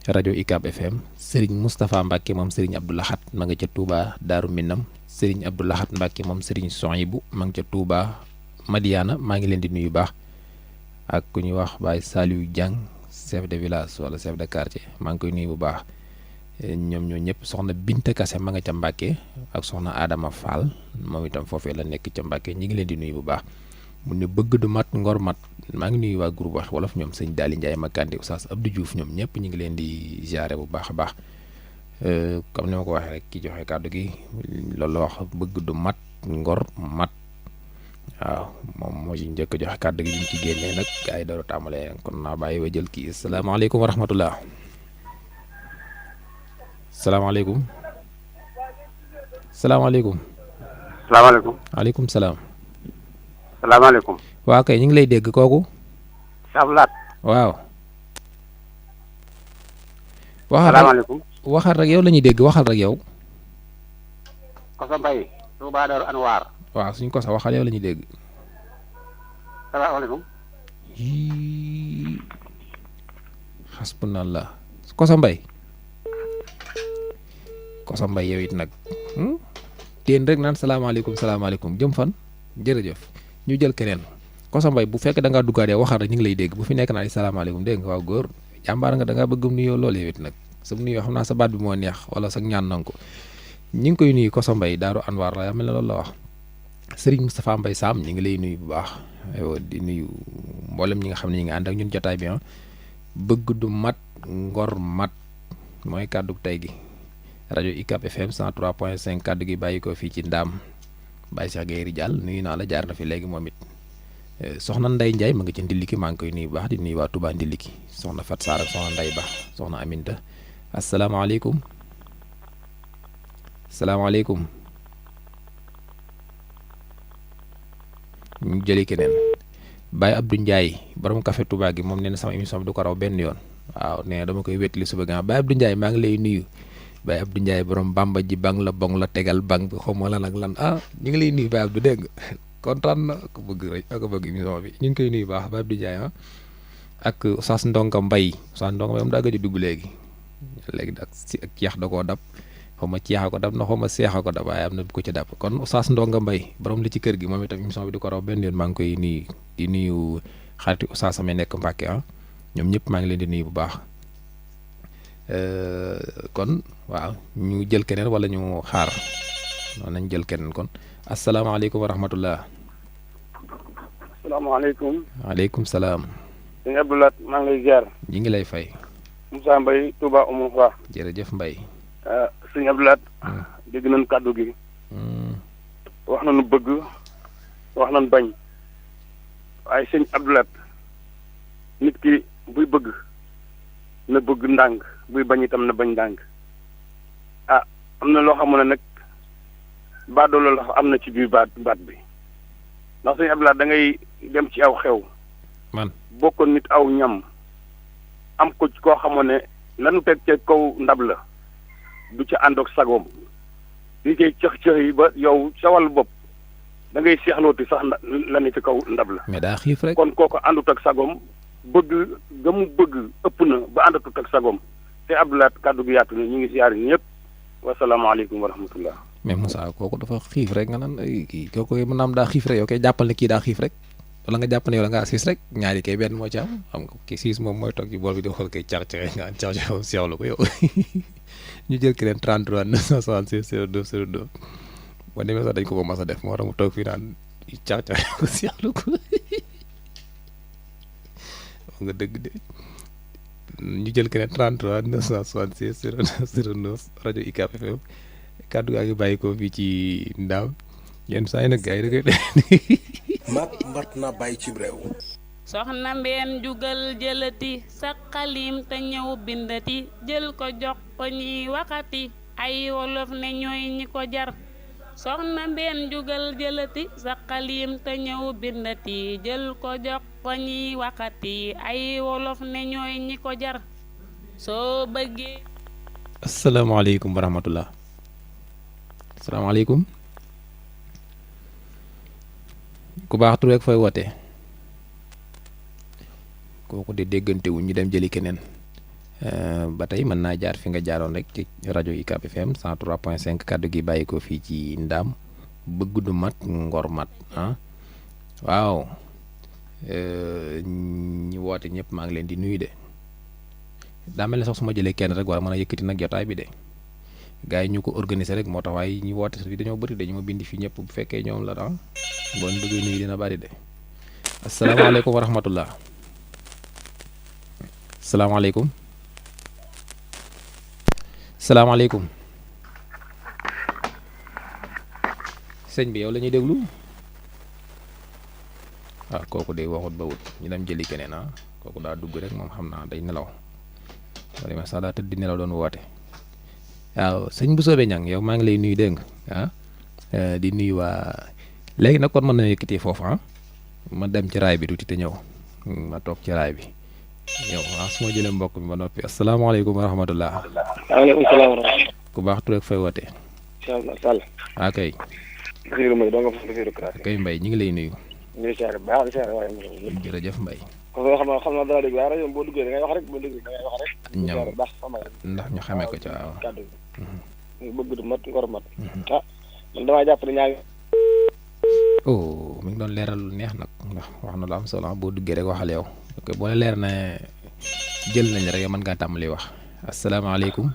rajo UCAB FM Serigne Moustapha Mbacke moom Serigne Abdou Lahat ma nga ca Touba Daaru Minam Serigne Abdou Lahat Mbacke moom Serigne Sohibou ma nga ca Touba Madiana maa ngi leen di nuyu baax ak ku ñuy wax Baye Saliou Diang chef de village wala chef de quartier maa ngi koy nuyu bu baax ñoom ñoo ñëpp soxna Binta Kassé ma nga ca Mbacke ak soxna Adama Fall moom itam foofee la nekk ca Mbacke ñi ngi leen di nuyu bu baax mu ne bëgg du mat ngor mat maa ngi nuyu waa groupe wax wolof ñoom sëñ Daali Ndiaye Makandi Oustaz Abdou Diouf ñoom ñëpp ñu ngi leen di jaare bu baax a baax comme ni ma ko waxee rek ki joxe kàddu gi loolu la wax bëgg du mat ngor mat waaw moom moo ci njëkk a joxe kàddu gi ñu ci génnee nag gars yi door a tàmbalee kon naa bàyyi ba jël kii salaamaaleykum wa rahmatullah salaamaaleykum salaamaaleykum. salaamaaleykum. waaleykum salaam. salaamaaleykum. waaw kay ñu ngi lay dégg kooku. Sablaat. waaw. waxal salaamaaleykum. waxal rek yow la ñuy dégg waxal rek yow. Koso Mbaye. Touba Darou Anwar. waaw suñ ko sax waxal yow la ñuy dégg. salaamaaleykum. hasbunallah Kosa Mbay yow it nag teen rek naan salaamaaleykum jëm fan jërëjëf ñu jël keneen Kosa Mbay bu fekkee da ngaa duggaat yow waxal rek ñu ngi lay dégg bu fi nekk naa salaamaaleykum dégg nga waaw góor jàmbaar nga da ngaa bëgg nuyoo loolu yow it nag sa nuyoo xam naa sa baat bi moo neex wala sa ñaan nangu ko ñu ngi koy nuyu Kosa Mbay Daaru Anwar la mel ne loolu la wax Serigne Moustapha Mbay Sam ñu ngi lay nuyu bu baax aywa di nuyu mboolem ñi nga xam ne ñi ngi ànd ak ñun jotaay bi bëgg du mat ngor mat mooy kàddu tey gi rajo UCAB FM 103.5 kàddu gi bàyyi ko fii ci Ndaam Baye Cheikh Gueye Ridial nuyu naa la jaar na fi léegi moom it soxna Ndeye Ndiaye ma nga ci Ndiliki maa ngi koy nuyu bu baax di nuyu waa Touba Ndiliki soxna Fat Sarr ak soxna Ndeye Ba soxna Aminta asalaamaaleykum salaamaaleykum ñu jëli keneen Baye Abdou Ndiaye borom café Touba gi moom nee na sama émission bi du ko raw benn yoon waaw nee na dama koy wétali suba ga Baye Abdou Ndiaye maa ngi lay nuyu Baye Abdou Ndiaye borom bamba ji bang la bong la tegal bang bi xaw ma lan ak lan ñu ngi lay nuyu Baye Abdou dégg nga kontaan na ko bëgg rek ak bëgg émission bi ñu ngi koy nuyu baax Baye Abdou Ndiaye ak Oustaz Ndonga Mbaye moom daa gëj a dugg léegi ak si ak ceex da koo dab xaw ma ceexa ko dab na xaw ma seexa ko dab waaye am na bu ko ci dab kon Oustaz Ndonga Mbaye borom li ci kër gi moom itam émission bi du ko raw benn yoon maa ngi koy nuyu di nuyu xariti Oustaz samay nekk Mbàkke ñoom ñëpp maa ngi leen di nuyu bu baax kon waaw ñu jël keneen wala ñu xaar noonu nañ jël keneen kon asalaamaaleykum wa rahmatullah asalaamaaleykum waaleykum salaam sëñ Abdoulaat maa ngi lay ziar ñi ngi lay fay Moussa Mbaye Touba Oumoul Khoura jërëjëf Mbaye sëñ Abdoulaat dégg nañ kàddu gi wax nañu bëgg wax nañu bañ waaye sëñ Abdoulaat nit ki buy bëgg na bëgg ndànk buy bañ itam na bañ ndànk am na loo xam ne nag baadoolo la am na ci biir baat bi ndax sëñ Abdoulaat da ngay dem ci aw xew man bokkoon nit aw ñam am ko ci koo xamoon ne lanu teg ca kaw ndab la du ca ànd ak sagoom li koy cëx-cëx yi ba yow sa wàllu bopp da ngay seexlooti sax la ne ci kaw ndab la mais daa xiif rek kon kooko àndut ak sagoom bëgg ga mu bëgg ëpp na ba àndatut ak sagoom te Abdoulaat kàddu gi yaatu na ñu ngi siyaar ñëpp wasalaamaaleykum wa rahmatullah mais Moussa kooku dafa xiif rek nga naan kii kooku mën naa am daa xiif rek yow kay jàppal ne kii daa xiif rek wala nga jàpp ne yow la ngaa siis rek ñaari kay benn moo ci am xam nga kii siis moom mooy toog ci bool bi di xool kay cax-caxe nga cax-caxe seexlu ko yow ñu jël ki leen 33 966 02 02 boo demee sax dañ ko mas a def moo tax mu toog fii naan cax-caxe ko seexlu ko wax nga dëgg de ñu jël ki leen 33 966 02 09 rajo UCAB FM kàddu gaa ngi bàyyi ko fii ci Ndaam yenn saa yi nag gars yi da mat na bàyyi ci réew. soxna mbeen jugal jëlati sa xalim te ñëw bindati jël ko jox ko ñiy waxati ay wolof ne ñooy ñi ko jar soxna mbeen jugal jëlati sa xalim te ñëw bindati jël ko jox ko ñiy waxati ay wolof ne ñooy ñi ko jar soo bëggee. asalaamaaleykum wa rahmatullah asalaamaaleykum ku baax tur rek fooy wootee kooku de déggante wu ñu dem jëli keneen ba tey mën naa jaar fi nga jaaroon rek ci rajo UCAB FM 103.5 kàddu gi bàyyi ko fii ci Ndaam bëgg du mat ngor mat waaw ñi woote ñëpp maa ngi leen di nuyu de daa mel ne sax su ma jëlee kenn rek war a mën a yëkkati nag jotaay bi de gars yi ñu ko organiser rek moo tax waaye ñi woote fi dañoo bëri dañu ma bindi fi ñëpp bu fekkee ñoom la boo ñu bëggee nuyu dina bari de asalaamaaleykum wa rahmatullah salaamaaleykum salaamaaleykum sëñ bi yow la ñuy déglu kooku de waxut ba wut ñu dem jëli keneen kooku daa dugg rek moom xam naa day nelaw wala ma sax daa tëdd di nelaw doon woote waaw sëñ bu soobee ñang yow maa ngi lay nuyu dégg nga di nuyu waa léegi nag kon mën na yëkkatee foofu ma dem ci raay bi tuuti te ñëw ma toog ci raay bi yow su ma jëlee mbokk mi ba noppi asalaamaaleykum wa rahmatullah. waaleykum salaam wa rahmatulah. ku baax tur ak fay wootee. incha allah Sall. kay. kay Mbaye ñu ngi lay nuyu. ñu ngi siyaare baax di siyaare waaye jërëjëf Mbaye. parce que xam naa dara dégg waaye rajo boo duggee da ngay wax rek boo duggee da ngay wax rek. ñam baax sama ndax ñu xamee ko ci waaw. kàddu gi bëgg du mat ngor mat. ah man damaa jàpp ne ñaa ngi. oh mi ngi doon leeral lu neex nag ndax wax na lu am solo boo duggee rek waxal yow ok boo la leer na jël nañ rek mën ngaa tàmbali wax asalaamaaleykum.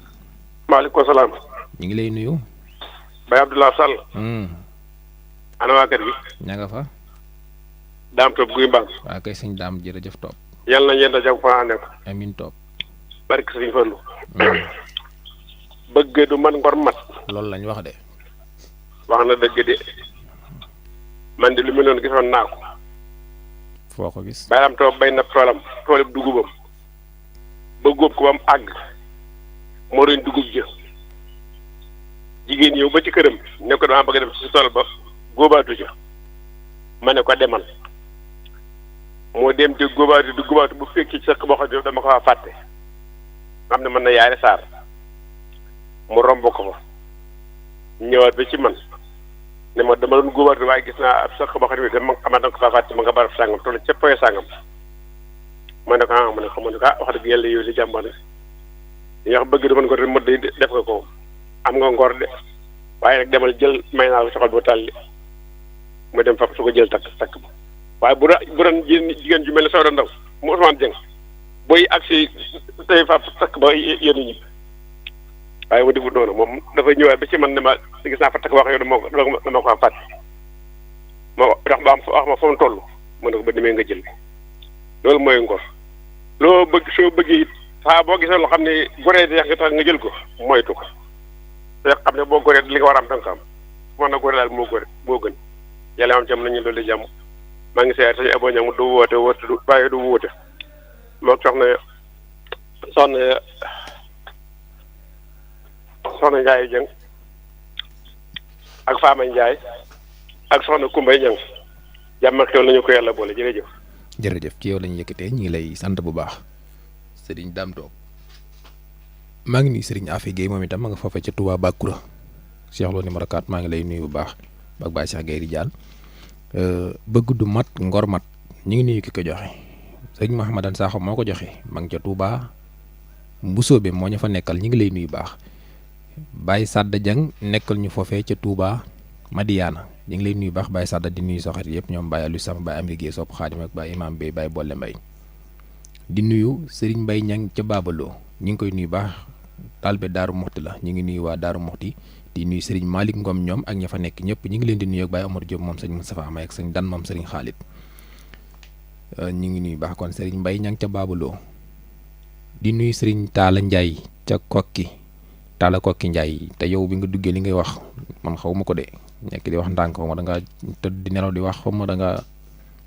maaleykum salaam. ñu ngi lay nuyu. Baye Abdoulaye Sall. ana waa kër gi. ña nga fa. Daam Top Guy Mbaam. waa kay sëñ Daam jërëjëf Top. yàlla na yéen a jàpp fa ànd ko. amiin Top. barke Sëriñ Fallu. bëgg du man ngor mat. loolu lañ wax de. wax na dëgg de man de lu mel noonu gisoon naa ko. foo ko gis. Baye Daam Top bay na toolam toolib dugubam ba góob ko ba mu àgg moo doon dugub jë jigéen ñëw ba ci këram ne ko dama bëgg a dem ci tool ba góobaatu ca ma ne ko demal moo dem di góobaatu bu fekki ci sëq boo xam ne dama ko fàtte xam ne mën na yaari saar mu romb ko fa ñëwaat ba ci man ne ma dama doon góobaatu waaye gis naa ab sëq boo xam ne dama xamaa danga ko faa fàtte ma nga barab sàngam toll ca poye sàngam ma ne ko ma ne ko wax dëgg yàlla yow li jàmbaane li wax bëgg du mën ko te mën def nga ko am nga ngor de waaye nag demal jël may naa ko soxal bu tàlli mu dem fab su ko jël takk ba waaye bu doon jigéen ju mel ne Soxna Ndaw mu Ousmane Dieng booy agsi tey fab takk ba yéen ñi waaye mu defut noonu moom dafay ñëwaat ba ci man ne ma gis naa fa takk wax yow dama ko fàtte ma tax ba am wax ma fa mu toll mu ne ko ba demee nga jël loolu mooy ngor loo bëgg soo bëggee it saa boo gisee loo xam ne goree di nga tax nga jël ko moytu ko te xam ne boo goree li nga war a am danga ko am moo na gore daal moo gën yàlla am ci am nañu dolli jàmm maa ngi seet sañu abo ñam du woote du bàyyi du woote moo soxna Ndiaye Dieng ak Fama Ndiaye ak soxna Koumba Dieng jàmm ak xew nañu ko yàlla boole jërëjëf. jërëjëf ci yow lañu yëkkatee ñu ngi lay sant bu baax Serigne Dame Top maa ngi nuyu Serigne Afy Guèye moom itam ma nga foofa ca Touba Bakura Cheikh Lo numéro 4 maa ngi lay nuyu bu baax ak Baye Cheikh Guèye di Dial bëgg du mat ngor mat ñu ngi nuyu ki ko joxe sëñ Mouhamadane Sakho moo ko joxe ma ngi ca Touba Mbusoobe moo ñu fa nekkal ñu ngi lay nuyu baax Baye Sadda Dieng nekkal ñu foofee ca Touba Madiana ñu ngi lay nuyu baax Baye Sadda di nuyu soxat yëpp ñoom Baye Aliou Sam Baye Amri Guèye Sopp Xaadim ak Baye Imam Bey Baye Bolle Mbay di nuyu Serigne Mbaye Ñang ca Babaloo ñu ngi koy nuyu baax talbe Daaru Muxti la ñu ngi nuyu waa Daaru Muxti di nuyu Serigne Malick Ngom ñoom ak ña fa nekk ñëpp ñu ngi leen di nuyu ak Baye Omar Diop moom sëñ Moustapha May ak sëñ Dan moom Serigne Khalid ñu ngi nuyu baax kon Serigne Mbaye Ñang ca Babaloo di nuyu Serigne Talla Ndiaye ca Kokki Talla Kokki Ndiaye te yow bi nga duggee li ngay wax man xaw ma ko de nekk di wax ndànk xaw ma da nga tëdd di nelaw di wax xaw ma da nga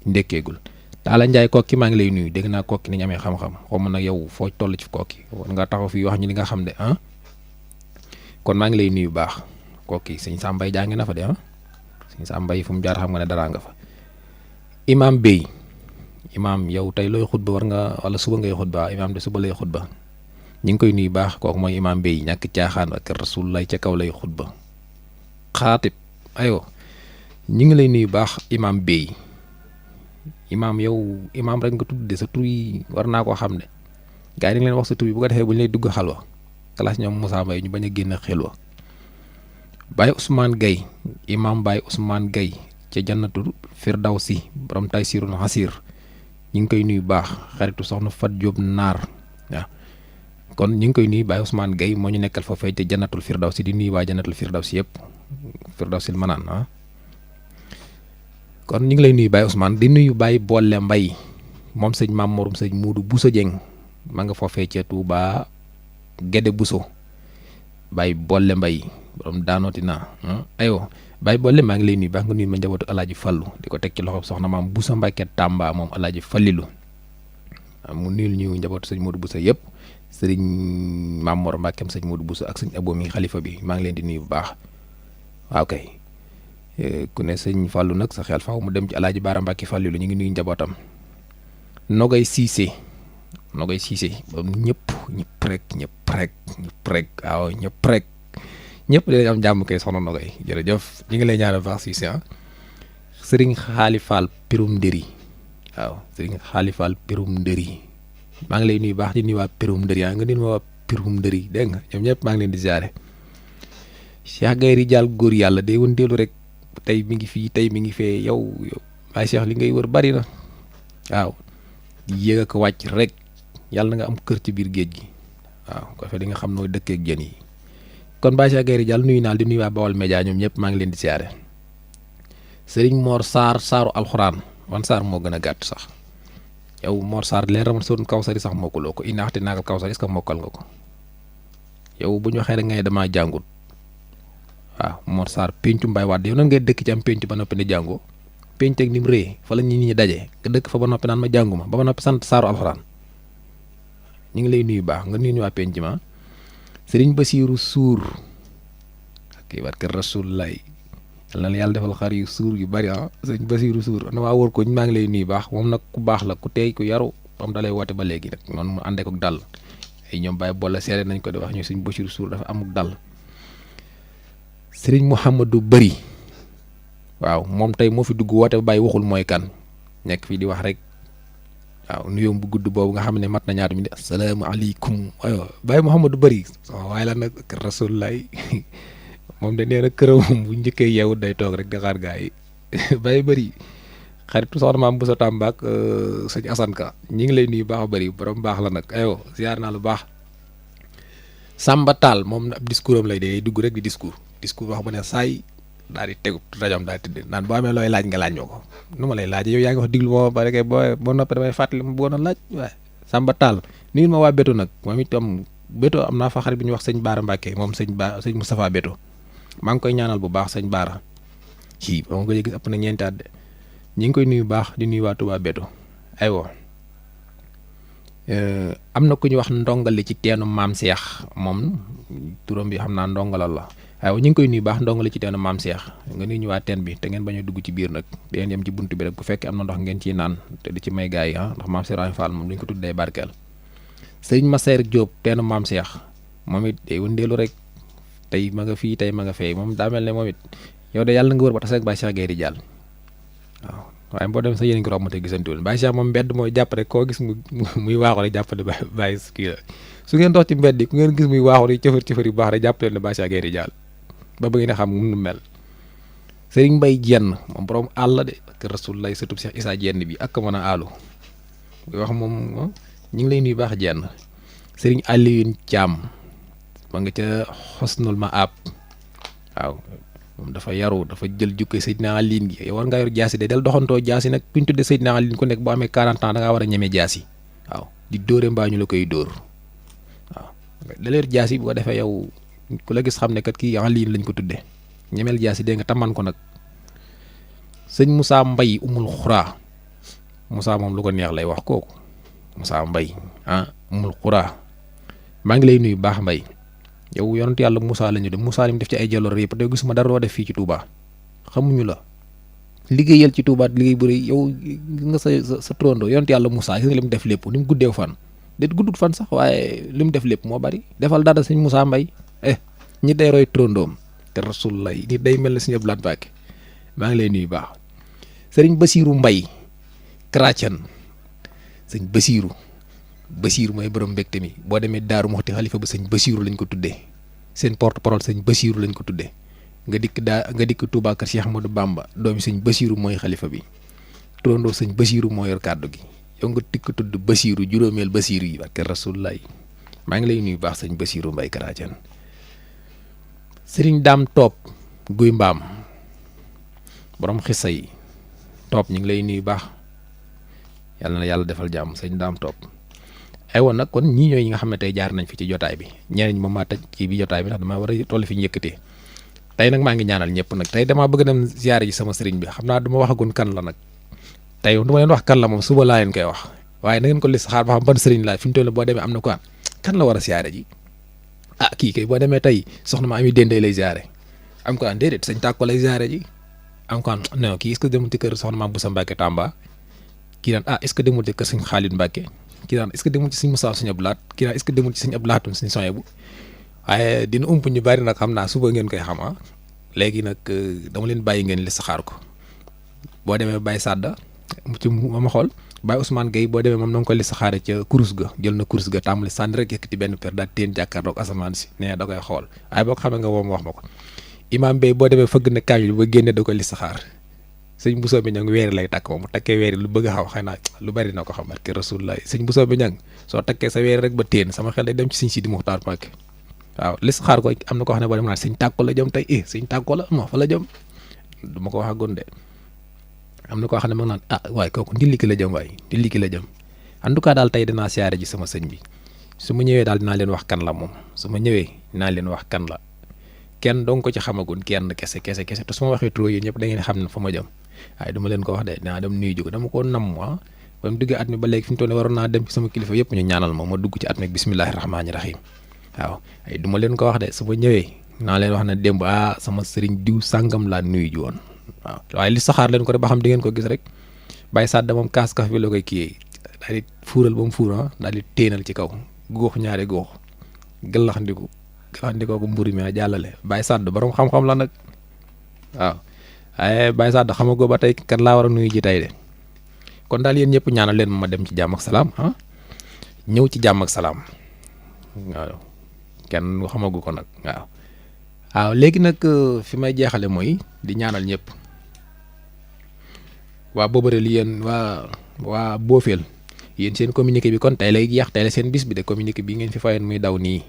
ndekkeegul Talla Ndiaye Kokki maa ngi lay nuyu dégg naa Kokki ni ñu amee xam-xam xaw ma nag yow foo toll ci Kokki war nga taxaw fii wax ñu li nga xam de ah kon maa ngi lay nuyu baax Kokki sëñ Sambay jàngi na fa de ah sëñ Sambay fu mu jaar xam nga ne dara nga fa Imam Bey Imam yow tey looy xutba war nga wala suba ngay xutba Imam de suba lay xutba ñu ngi koy nuyu baax kooku mooy Imam Bey ñàkk caaxaan ak rasul lay ca kaw lay xutba xaatib aywa ñu ngi lay nuyu baax Imam Bey Imam yow Imam rek nga tudd de sa tur yi war naa koo xam ne gars yi dañ leen wax sa tur yi bu ko defee bu ñu lay dugg xalwa classe ñoom Moussa Mbaye ñu bañ a génn xelwa Baye Ousmane Gueye Imam Baye Ousmane Gueye ca Jannatul Firdawsi borom Taysirul Hasir ñu ngi koy nuyu baax xaritu soxna Fat Diop Naar waaw kon ñu ngi koy nuyu Baye Ousmane Gueye moo ñu nekkal foofee ca Jannatul Firdawsi di nuyu waa Jannatul Firdawsi yëpp Firdawsil manaan ah kon ñu ngi lay nuyu Baye Ousmane di nuyu Baye Bolle Mbay moom sëñ Maam Morum sëñ Muudu Bousso Dieng ma nga foofee ca Touba Gédé Bousso Baye Bolle Mbay borom daanooti naa aywa Baye Bolle maa ngi lay nuyu baax nga nuyu ma njabootu Alaaji Fallu di ko teg ci loxo soxna maam Bousso Mbàkke Tamba moom Alaaji Fallilu mu nuyul ñu njabootu sëñ Muudu Bousso yëpp sëriñ Maam Mor Mbàkkeem sëñ Muudu Bousso ak sëñ Abo mi xalifa bi maa ngi leen di nuyu bu baax waaw kay ku ne sëñ Fallou nag sa xel faaw mu dem ci Alaaji Baara Mbàkke Fallilu ñu ngi nuyu njabootam Nogay Cissé boobu ñëpp rek waaw ñëpp dinañ am jàmm kay soxna Nogay jërëjëf ñu ngi lay ñaanal baax Cissé ah sëriñ Xaali Fall Pirum Ndiri waaw sëriñ xaalifal pirum ndëri maa ngi lay nuyu baax di nuyu waa pirum ndëri yaa nga nuyu waa pirum ndëri dégg nga ñoom ñëpp maa ngi leen di ziare Cheikh Gaye Rijaal góor yàlla day wëndeelu rek tey mi ngi fii tey mi ngi fee yow waaye Cheikh li ngay wër bari na waaw yéeg a ko wàcc rek yàlla na nga am kër ci biir géej gi waaw ko fe di nga xam noo dëkkeek jën yi kon Baye Cheikh Gaye Rijaal nuyu naa di nuyu waa Bawol Média ñoom ñëpp maa ngi leen di ziare sëriñ Mor Sarr saaru alxuraan wan Sarr moo gën a gàtt sax yow Mor Sarr leer na ma soon Kawsari sax mokkuloo ko inaaxte naagal Kawsari est-ce que mokkal nga ko yow bu ñu waxee rek ngay damaa jàngut waaw Mor Sarr pencu Mbaye Wade yow nan ngay dëkk ci am penc ba noppi ne jàngoo penc ak ni mu rëy fa la nit ñi daje nga dëkk fa ba noppi naan ma jàngu ma ba noppi sant saaru alxuraan ñu ngi lay nuyu baax nga nuyu waa penc ma sëriñ Basiiru Suur ak barke Rasulullaay yal na yàlla defal xar yu suur yu bari sëriñ Basiiru Suur na waa wóor ko maa ngi lay nuyu baax moom nag ku baax la ku teey ku yaru am dalay woote ba léegi nag noonu mu àndee ko dal ay ñoom bàyyi boole seere nañ ko di wax ñu sëriñ Basiiru Suur dafa amuk dal sëriñ Mouhamadou Bari waaw moom tey moo fi dugg woote ba bàyyi waxul mooy kan nekk fii di wax rek waaw nuyoom bu gudd boobu nga xam ne mat na ñaata mi ne asalaamaaleykum aywa Baye Mouhamadou Bari waaye la nag Rasulullaay moom de nee na këram bu njëkkee yeewut day toog rek di xaar gaa yi Baye Bari xaritu soxna maam bu sa tàmbaak sëñ Assane Ka ñi ngi lay nuyu baax a Bari borom baax la nag aywa ziar naa lu baax Samba Tall moom ab discours am lay dee dugg rek di discours wax ba ne saay daal di tegu rajoom daal di tëdd naan boo amee looy laaj nga laaj ñoo ko nu ma lay laaj yow yaa ngi wax diglu moo ba rek boo noppee damay fàttali ma bëggoon a laaj waaye Samba Tall nuyu ma waa Beto nag moom itam Beto am naa fa xarit bi ñuy wax sëñ Baara Mbacke moom sëñ Moustapha Beto maa ngi koy ñaanal bu baax sëñ Baara ci ba ma ko gis ëpp na ñeenti at de ñi ngi koy nuyu baax di nuyu waa Touba Beto aywa am na ku ñu wax ndongali ci teenu maam Cheikh moom turam bi xam naa ndongalal la waaw ñu ngi koy nuyu baax ndongali ci teenu maam Cheikh nga nuyu ñu waa teen bi te ngeen bañ a dugg ci biir nag da ngeen yem ci buntu bi rek bu fekkee am na ndox ngeen ciy naan te di ci may gaay yi ndax maam Cheikh Fall moom duñ ko tuddee barkeel sëriñ Masseer Diop teenu maam Cheikh moom it day wëndeelu rek tey ma nga fii tey ma nga fee moom daa mel ne moom it yow de yàlla nga wër ba tase ak Baye Cheikh Gaye Rijaal waaw waaye boo demee sa yéen ngi romb te gisantuwul Baye Cheikh moom mbedd mooy jàpp rek koo gis muy waaxu rek jàpp ne Baye kii la su ngeen dox ci mbedd yi ku ngeen gis muy waaxu rek cëfër yu baax rek jàpp leen ne Baye Cheikh Gaye Rijaal ba bëgg na xam nu mel Serigne Mbaye Jenn moom borom àll de ak Rasulullah sëtub Cheikh Issa Jenn bi ak mën a aalu buy wax moom ñu ngi lay nuyu baax Jenn Serigne Alioune Thiam ma nga ca xosnul ma aab waaw moom dafa yaru dafa jël jukkee Seydina Aliin gi yow war ngaa yor jaasi de del doxantoo jaasi nag ku ñu tuddee Seydina Aliin ku nekk boo amee 40 ans da ngaa war a ñeme jaasi waaw di dóore mbaa ñu la koy dóor waaw da yor jaasi bu ko defee yow ku la gis xam ne kat kii Aliin lañ ko tuddee ñemeel jaasi dégg nga taman ko nag sëñ Moussa Mbaye umul xuraa Moussa moom lu ko neex lay wax kooku Moussa Mbaye umul xuraa maa ngi lay nuyu baax Mbaye yow yonent yàlla Moussa la ñu dem Moussa li mu def ci ay jaloor yëpp te gisuma dara loo def fii ci Touba xamuñu la liggéeyal ci Touba liggéey bu rëy yow nga sa trondo yonent yàlla Moussa gis nga li mu def lépp ni mu guddee fan déet guddut fan sax waaye li mu def lépp moo bari defal dara sëñ Moussa Mbaye ñi day roy trondoom te Rasulullah nit day mel ne sëñ Abdou Lahad Mbacké maa ngi lay nuyu baax sëriñ Basiiru Mbay Krathian sëñ Basiiru mooy borom mbégte mi boo demee Daaru Muxti xalifa ba sëñ Basiiru lañ ko tuddee seen porte parole sëñ Basiiru lañ ko tuddee nga dikk Touba kër Cheikh Ahmadou Bamba doomi sëñ Basiiru mooy xalifa bi turandoo sëñ Basiiru moo yor kàddu gi yow nga dikk tudd Basiiru juróomeel Basiiru yi barke Rasulullah maa ngi lay nuyu baax sëñ Basiiru Mbay Krathian sëriñ Daam Toop guy mbaam borom xissa yi Toop ñu ngi lay nuyu baax yàlla na yàlla defal jàmm sëñ Daam Toop aywa nag kon ñii ñooy ñi nga xam ne tey jaar nañ fi ci jotaay bi ñeneen ñi moom maa tëj kii bi jotaay bi ndax damaa war a toll fi ñu yëkkatee tey nag maa ngi ñaanal ñëpp nag tey damaa bëgg dem ziyaare ji sama sëriñ bi xam naa du ma waxagun kan la nag tey du ma leen wax kan la moom suba laa leen koy wax waaye na ngeen ko lis xaar ba xam ban sëriñ laa fi mu toll boo demee am na quoi kan la war a ziyaare ji kii kay boo demee tey soxna ma ami dendee lay ziyaare am ko déedéet sëñ tàkko lay ziyaare ji am ko non kii est-ce que demul ci kër soxna maam Boussa Mbacke Tamba kii naan est-ce que demul ci kër sëñ Khalid Mbacke kii naan est-ce que demul ci sëñ Moussa sëñ Abdou Lahad kii naan est-ce que demul ci sëñ Abdou Lahad sëñ Soyebu waaye dina ump ñu bari nag xam naa suba ngeen koy xam léegi nag dama leen bàyyi ngeen li saxaar ko boo demee bàyyi sàdda ci ma xool Baye Ousmane Gueye boo demee moom na nga koy listixaare ca kurus ga jël na kurus ga tàmbali sànni rek yëkkati benn per daal teen jàkkaarloog asamaan si nee da koy xool waaye boo ko xamee nga moom wax ma ko Imam Bey boo demee fëgg na kaamil ba génne da koy listixaar sëñ Bousso bi ñang weeri lay takk moom mu takkee weeri lu bëgg a xaw xëy na lu bari na ko xam barke Rasulullah sëñ Bousso bi ñang soo takkee sa weeri rek ba teen sama xel day dem ci sëñ Sidi Muxtaar Mbàkke waaw listixaar ko am na ko xam ne boo dem naa sëñ tàkko la jëm tey sëñ tàkko la moo fa la jëm du ma ko wax agoon de am na koo xam ne mag naan waaye kooku ndilliki la jëm waaye ndilliki la jëm en tout cas daal tey dinaa siyaare ji sama sëñ bi su ma ñëwee daal dinaa leen wax kan la moom su ma ñëwee dinaa leen wax kan la kenn dong ko ci xamagun kenn kese te su ma waxee trop yéen ñëpp da ngeen xam ne fa ma jëm waaye duma leen ko wax de dinaa dem nuyu jóg dama ko nam ba mu duggee at mi ba léegi fi mu toll waroon naa dem ci sama kilifa yëpp ñu ñaanal ma dugg ci at mi bismillahi rahmaani rahim waaw ay duma leen ko wax de su ma ñëwee naa leen wax ne démb sama sëriñ diw sàngam laa nuyu ji woon waaw waaye li saxaar leen ko de ba xam di ngeen ko gis rek bàyyi sàdda moom kaas kaf bi la koy kiyee daal di fuural ba mu fuur daal di téenal ci kaw góox ñaari góox gëllaxndiku ko mburi mi jàllale bàyyi sàdd borom xam-xam la nag waaw waaye bàyyi sàdd xamagoo ba tey kat laa war a nuyu ji tey de kon daal yéen ñëpp ñaanal leen ma dem ci jàmm ak salaam ñëw ci jàmm ak salaam waaw kenn xamagu ko nag waaw léegi nag fi may jeexale mooy di ñaanal ñëpp waa boobare li yéen waa boofeel yéen seen communiqué bi kon tey lay jeex tey la seen bis bi de communiqué bi ngeen fi fayoon muy daw nii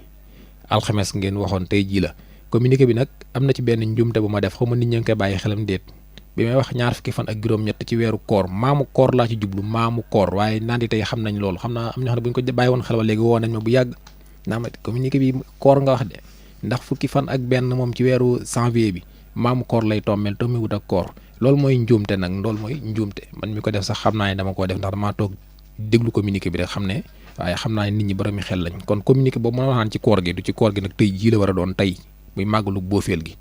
alxames ngeen waxoon tey jii la communiqué bi nag am na ci benn njumte bu ma def xaw ma nit ñi ngi koy bàyyi xelam déet bi may wax 20 fan ak juróom-ñett ci weeru koor maamu koor laa ci jublu maamu koor waaye naan di tey xam nañ loolu xam naa am ñoo xam ne bu ñu ko bàyyi woon xel wa léegi woo nañ ma bu yàgg naa ma communiqué bi koor nga wax de ndax fukki fan ak benn moom ci weeru janvier bi maamu koor lay tommeel tommewut ak koor loolu mooy njuumte nag loolu mooy njuumte man mi ko def sax xam naa ne dama koo def ndax damaa toog déglu communiqué bi rek xam ne waaye xam naa ne nit ñi boromi xel lañ kon communiqué boobu mën a waxaan ci koor gi du ci koor gi nag tey jii la war a doon tey muy màggalu boofeel gi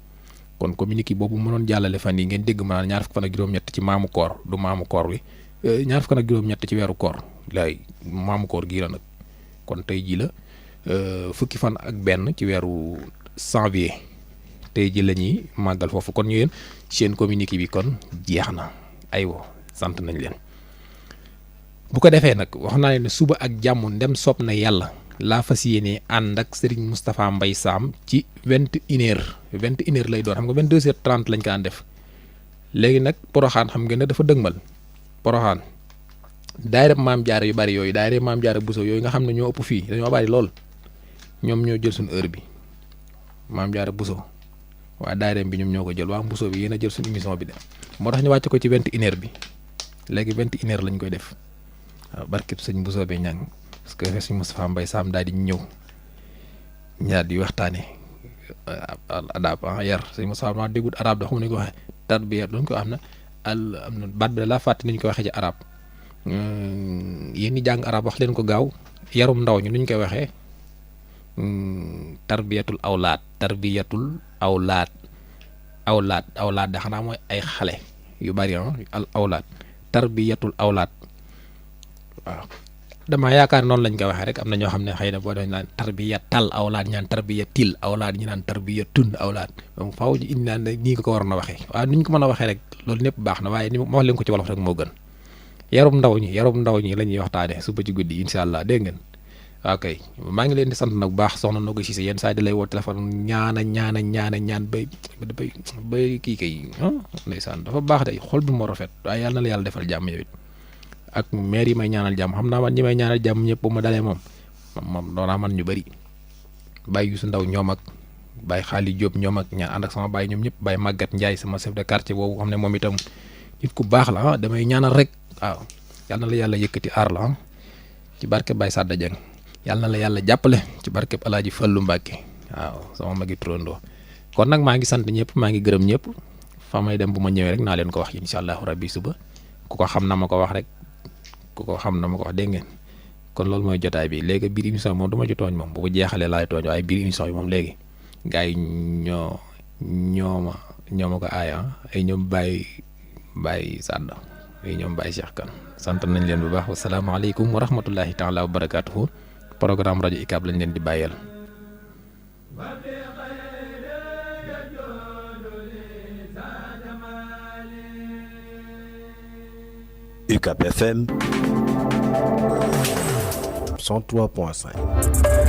kon communiqué boobu mënoon jàllale fan yi ngeen dégg ma naan 20 fan ak juróom-ñett ci maamu koor du maamu koor wi 20 fan ak juróom-ñett ci weeru koor lay maamu koor gii la nag kon tey jii la fukki fan ak benn ci weeru janvier tey ji la ñuy màggal foofu kon ñu yéen seen communiqué bi kon jeex na aywa sant nañ leen bu ko defee nag wax naa leen ne suba ak jàmm ndem soob na yàlla laa fas yéene ànd ak Serigne Moustapha Mbaye Sam ci 21h lay doon xam nga 22h30 lañ ko daan def léegi nag Poroxaan xam ngeen ne dafa dëgmal Poroxaan daayira maam jaara yu bari yooyu daayira maam jaara Bousso yooyu nga xam ne ñoo ëpp fii dañoo bari lool ñoom ñoo jël suñu heure bi maam jaara Bousso waa daayira bi ñoom ñoo ko jël waa Bousso bi yéen a jël suñu émission bi de moo tax ñu wàcc ko ci 21h bi léegi 21h lañ koy def waaw barkeb sëñ Bousso bi ñang parce que sëñ Moustapha Mbaye Sam daal di ñëw ñaar di waxtaane adab yar sëñ Moustapha ma déggut arab da xam ne ko waxee tarbiya doon ko am na baat bi laa fàtte ni ñu koy waxee ci arab yéen ñi jàng arab wax leen ko gaaw yarum ndaw ñi nu ñu koy waxee tarbiyatul awlaad awlaad da xanaa mooy ay xale yu bari al awlaad tarbiyatul awlaad waaw damaa yaakaar noonu lañ ko waxee rek am na ñoo xam ne xëy na boo doon naan tarbiyatal awlaad ñaan tarbiyatil awlaad ñi naan tarbiyatun awlaad donc faaw ñu indi naan nii ko waroon a waxee waaye ni ñu ko mën a waxee rek loolu ñëpp baax na waaye ni ma wax leen ko ci wolof rek moo gën yarum ndaw ñi la ñuy waxtaane suba ci guddi incha allah dégg ngeen waaw kay maa ngi leen di sant nag bu baax soxna Nogo Cissé yenn saa di lay woo téléphone ñaan bay kii kay ndeysaan dafa baax de xol bi moo rafet waaye yàlla na la yàlla defal jàmm yow it ak maire yi may ñaanal jàmm xam naa man ñi may ñaanal jàmm ñëpp bu ma dalee moom doonaa man ñu bëri Baye Youssou Ndaw ñoom ak Baye Xaali Diop ñoom ak ñaan ànd ak sama baay ñoom ñëpp Baye Maguette Ndiaye sama chef de quartier boobu xam ne moom itam nit ku baax la damay ñaanal rek waaw yal na la yàlla yëkkati aar la ci barke Baye Sadda Dieng yal na la yàlla jàppale ci barke Alaaji Fallu Mbàkke waaw sama magi turandoo kon nag maa ngi sant ñëpp maa ngi gërëm ñëpp fa may dem bu ma ñëwee rek naa leen ko wax incha allahu rabbi suba ku ko xam na ma ko wax rek ku ko xam na ma ko wax dégg ngeen kon loolu mooy jotaay bi léegi biir émission moom du ma ci tooñ moom bu ko jeexalee laay tooñ waaye biir émission bi moom léegi gars yi ñoo ma ko aaya ay ñoom Baye Sadda ay ñoom Baye Cheikh Kane sant nañ leen bu baax wasalaamaaleykum wa rahmatullahi taala wa barakatuhu programme rajo UCAB lañ leen di bàyyeel UCAB FM 103.5.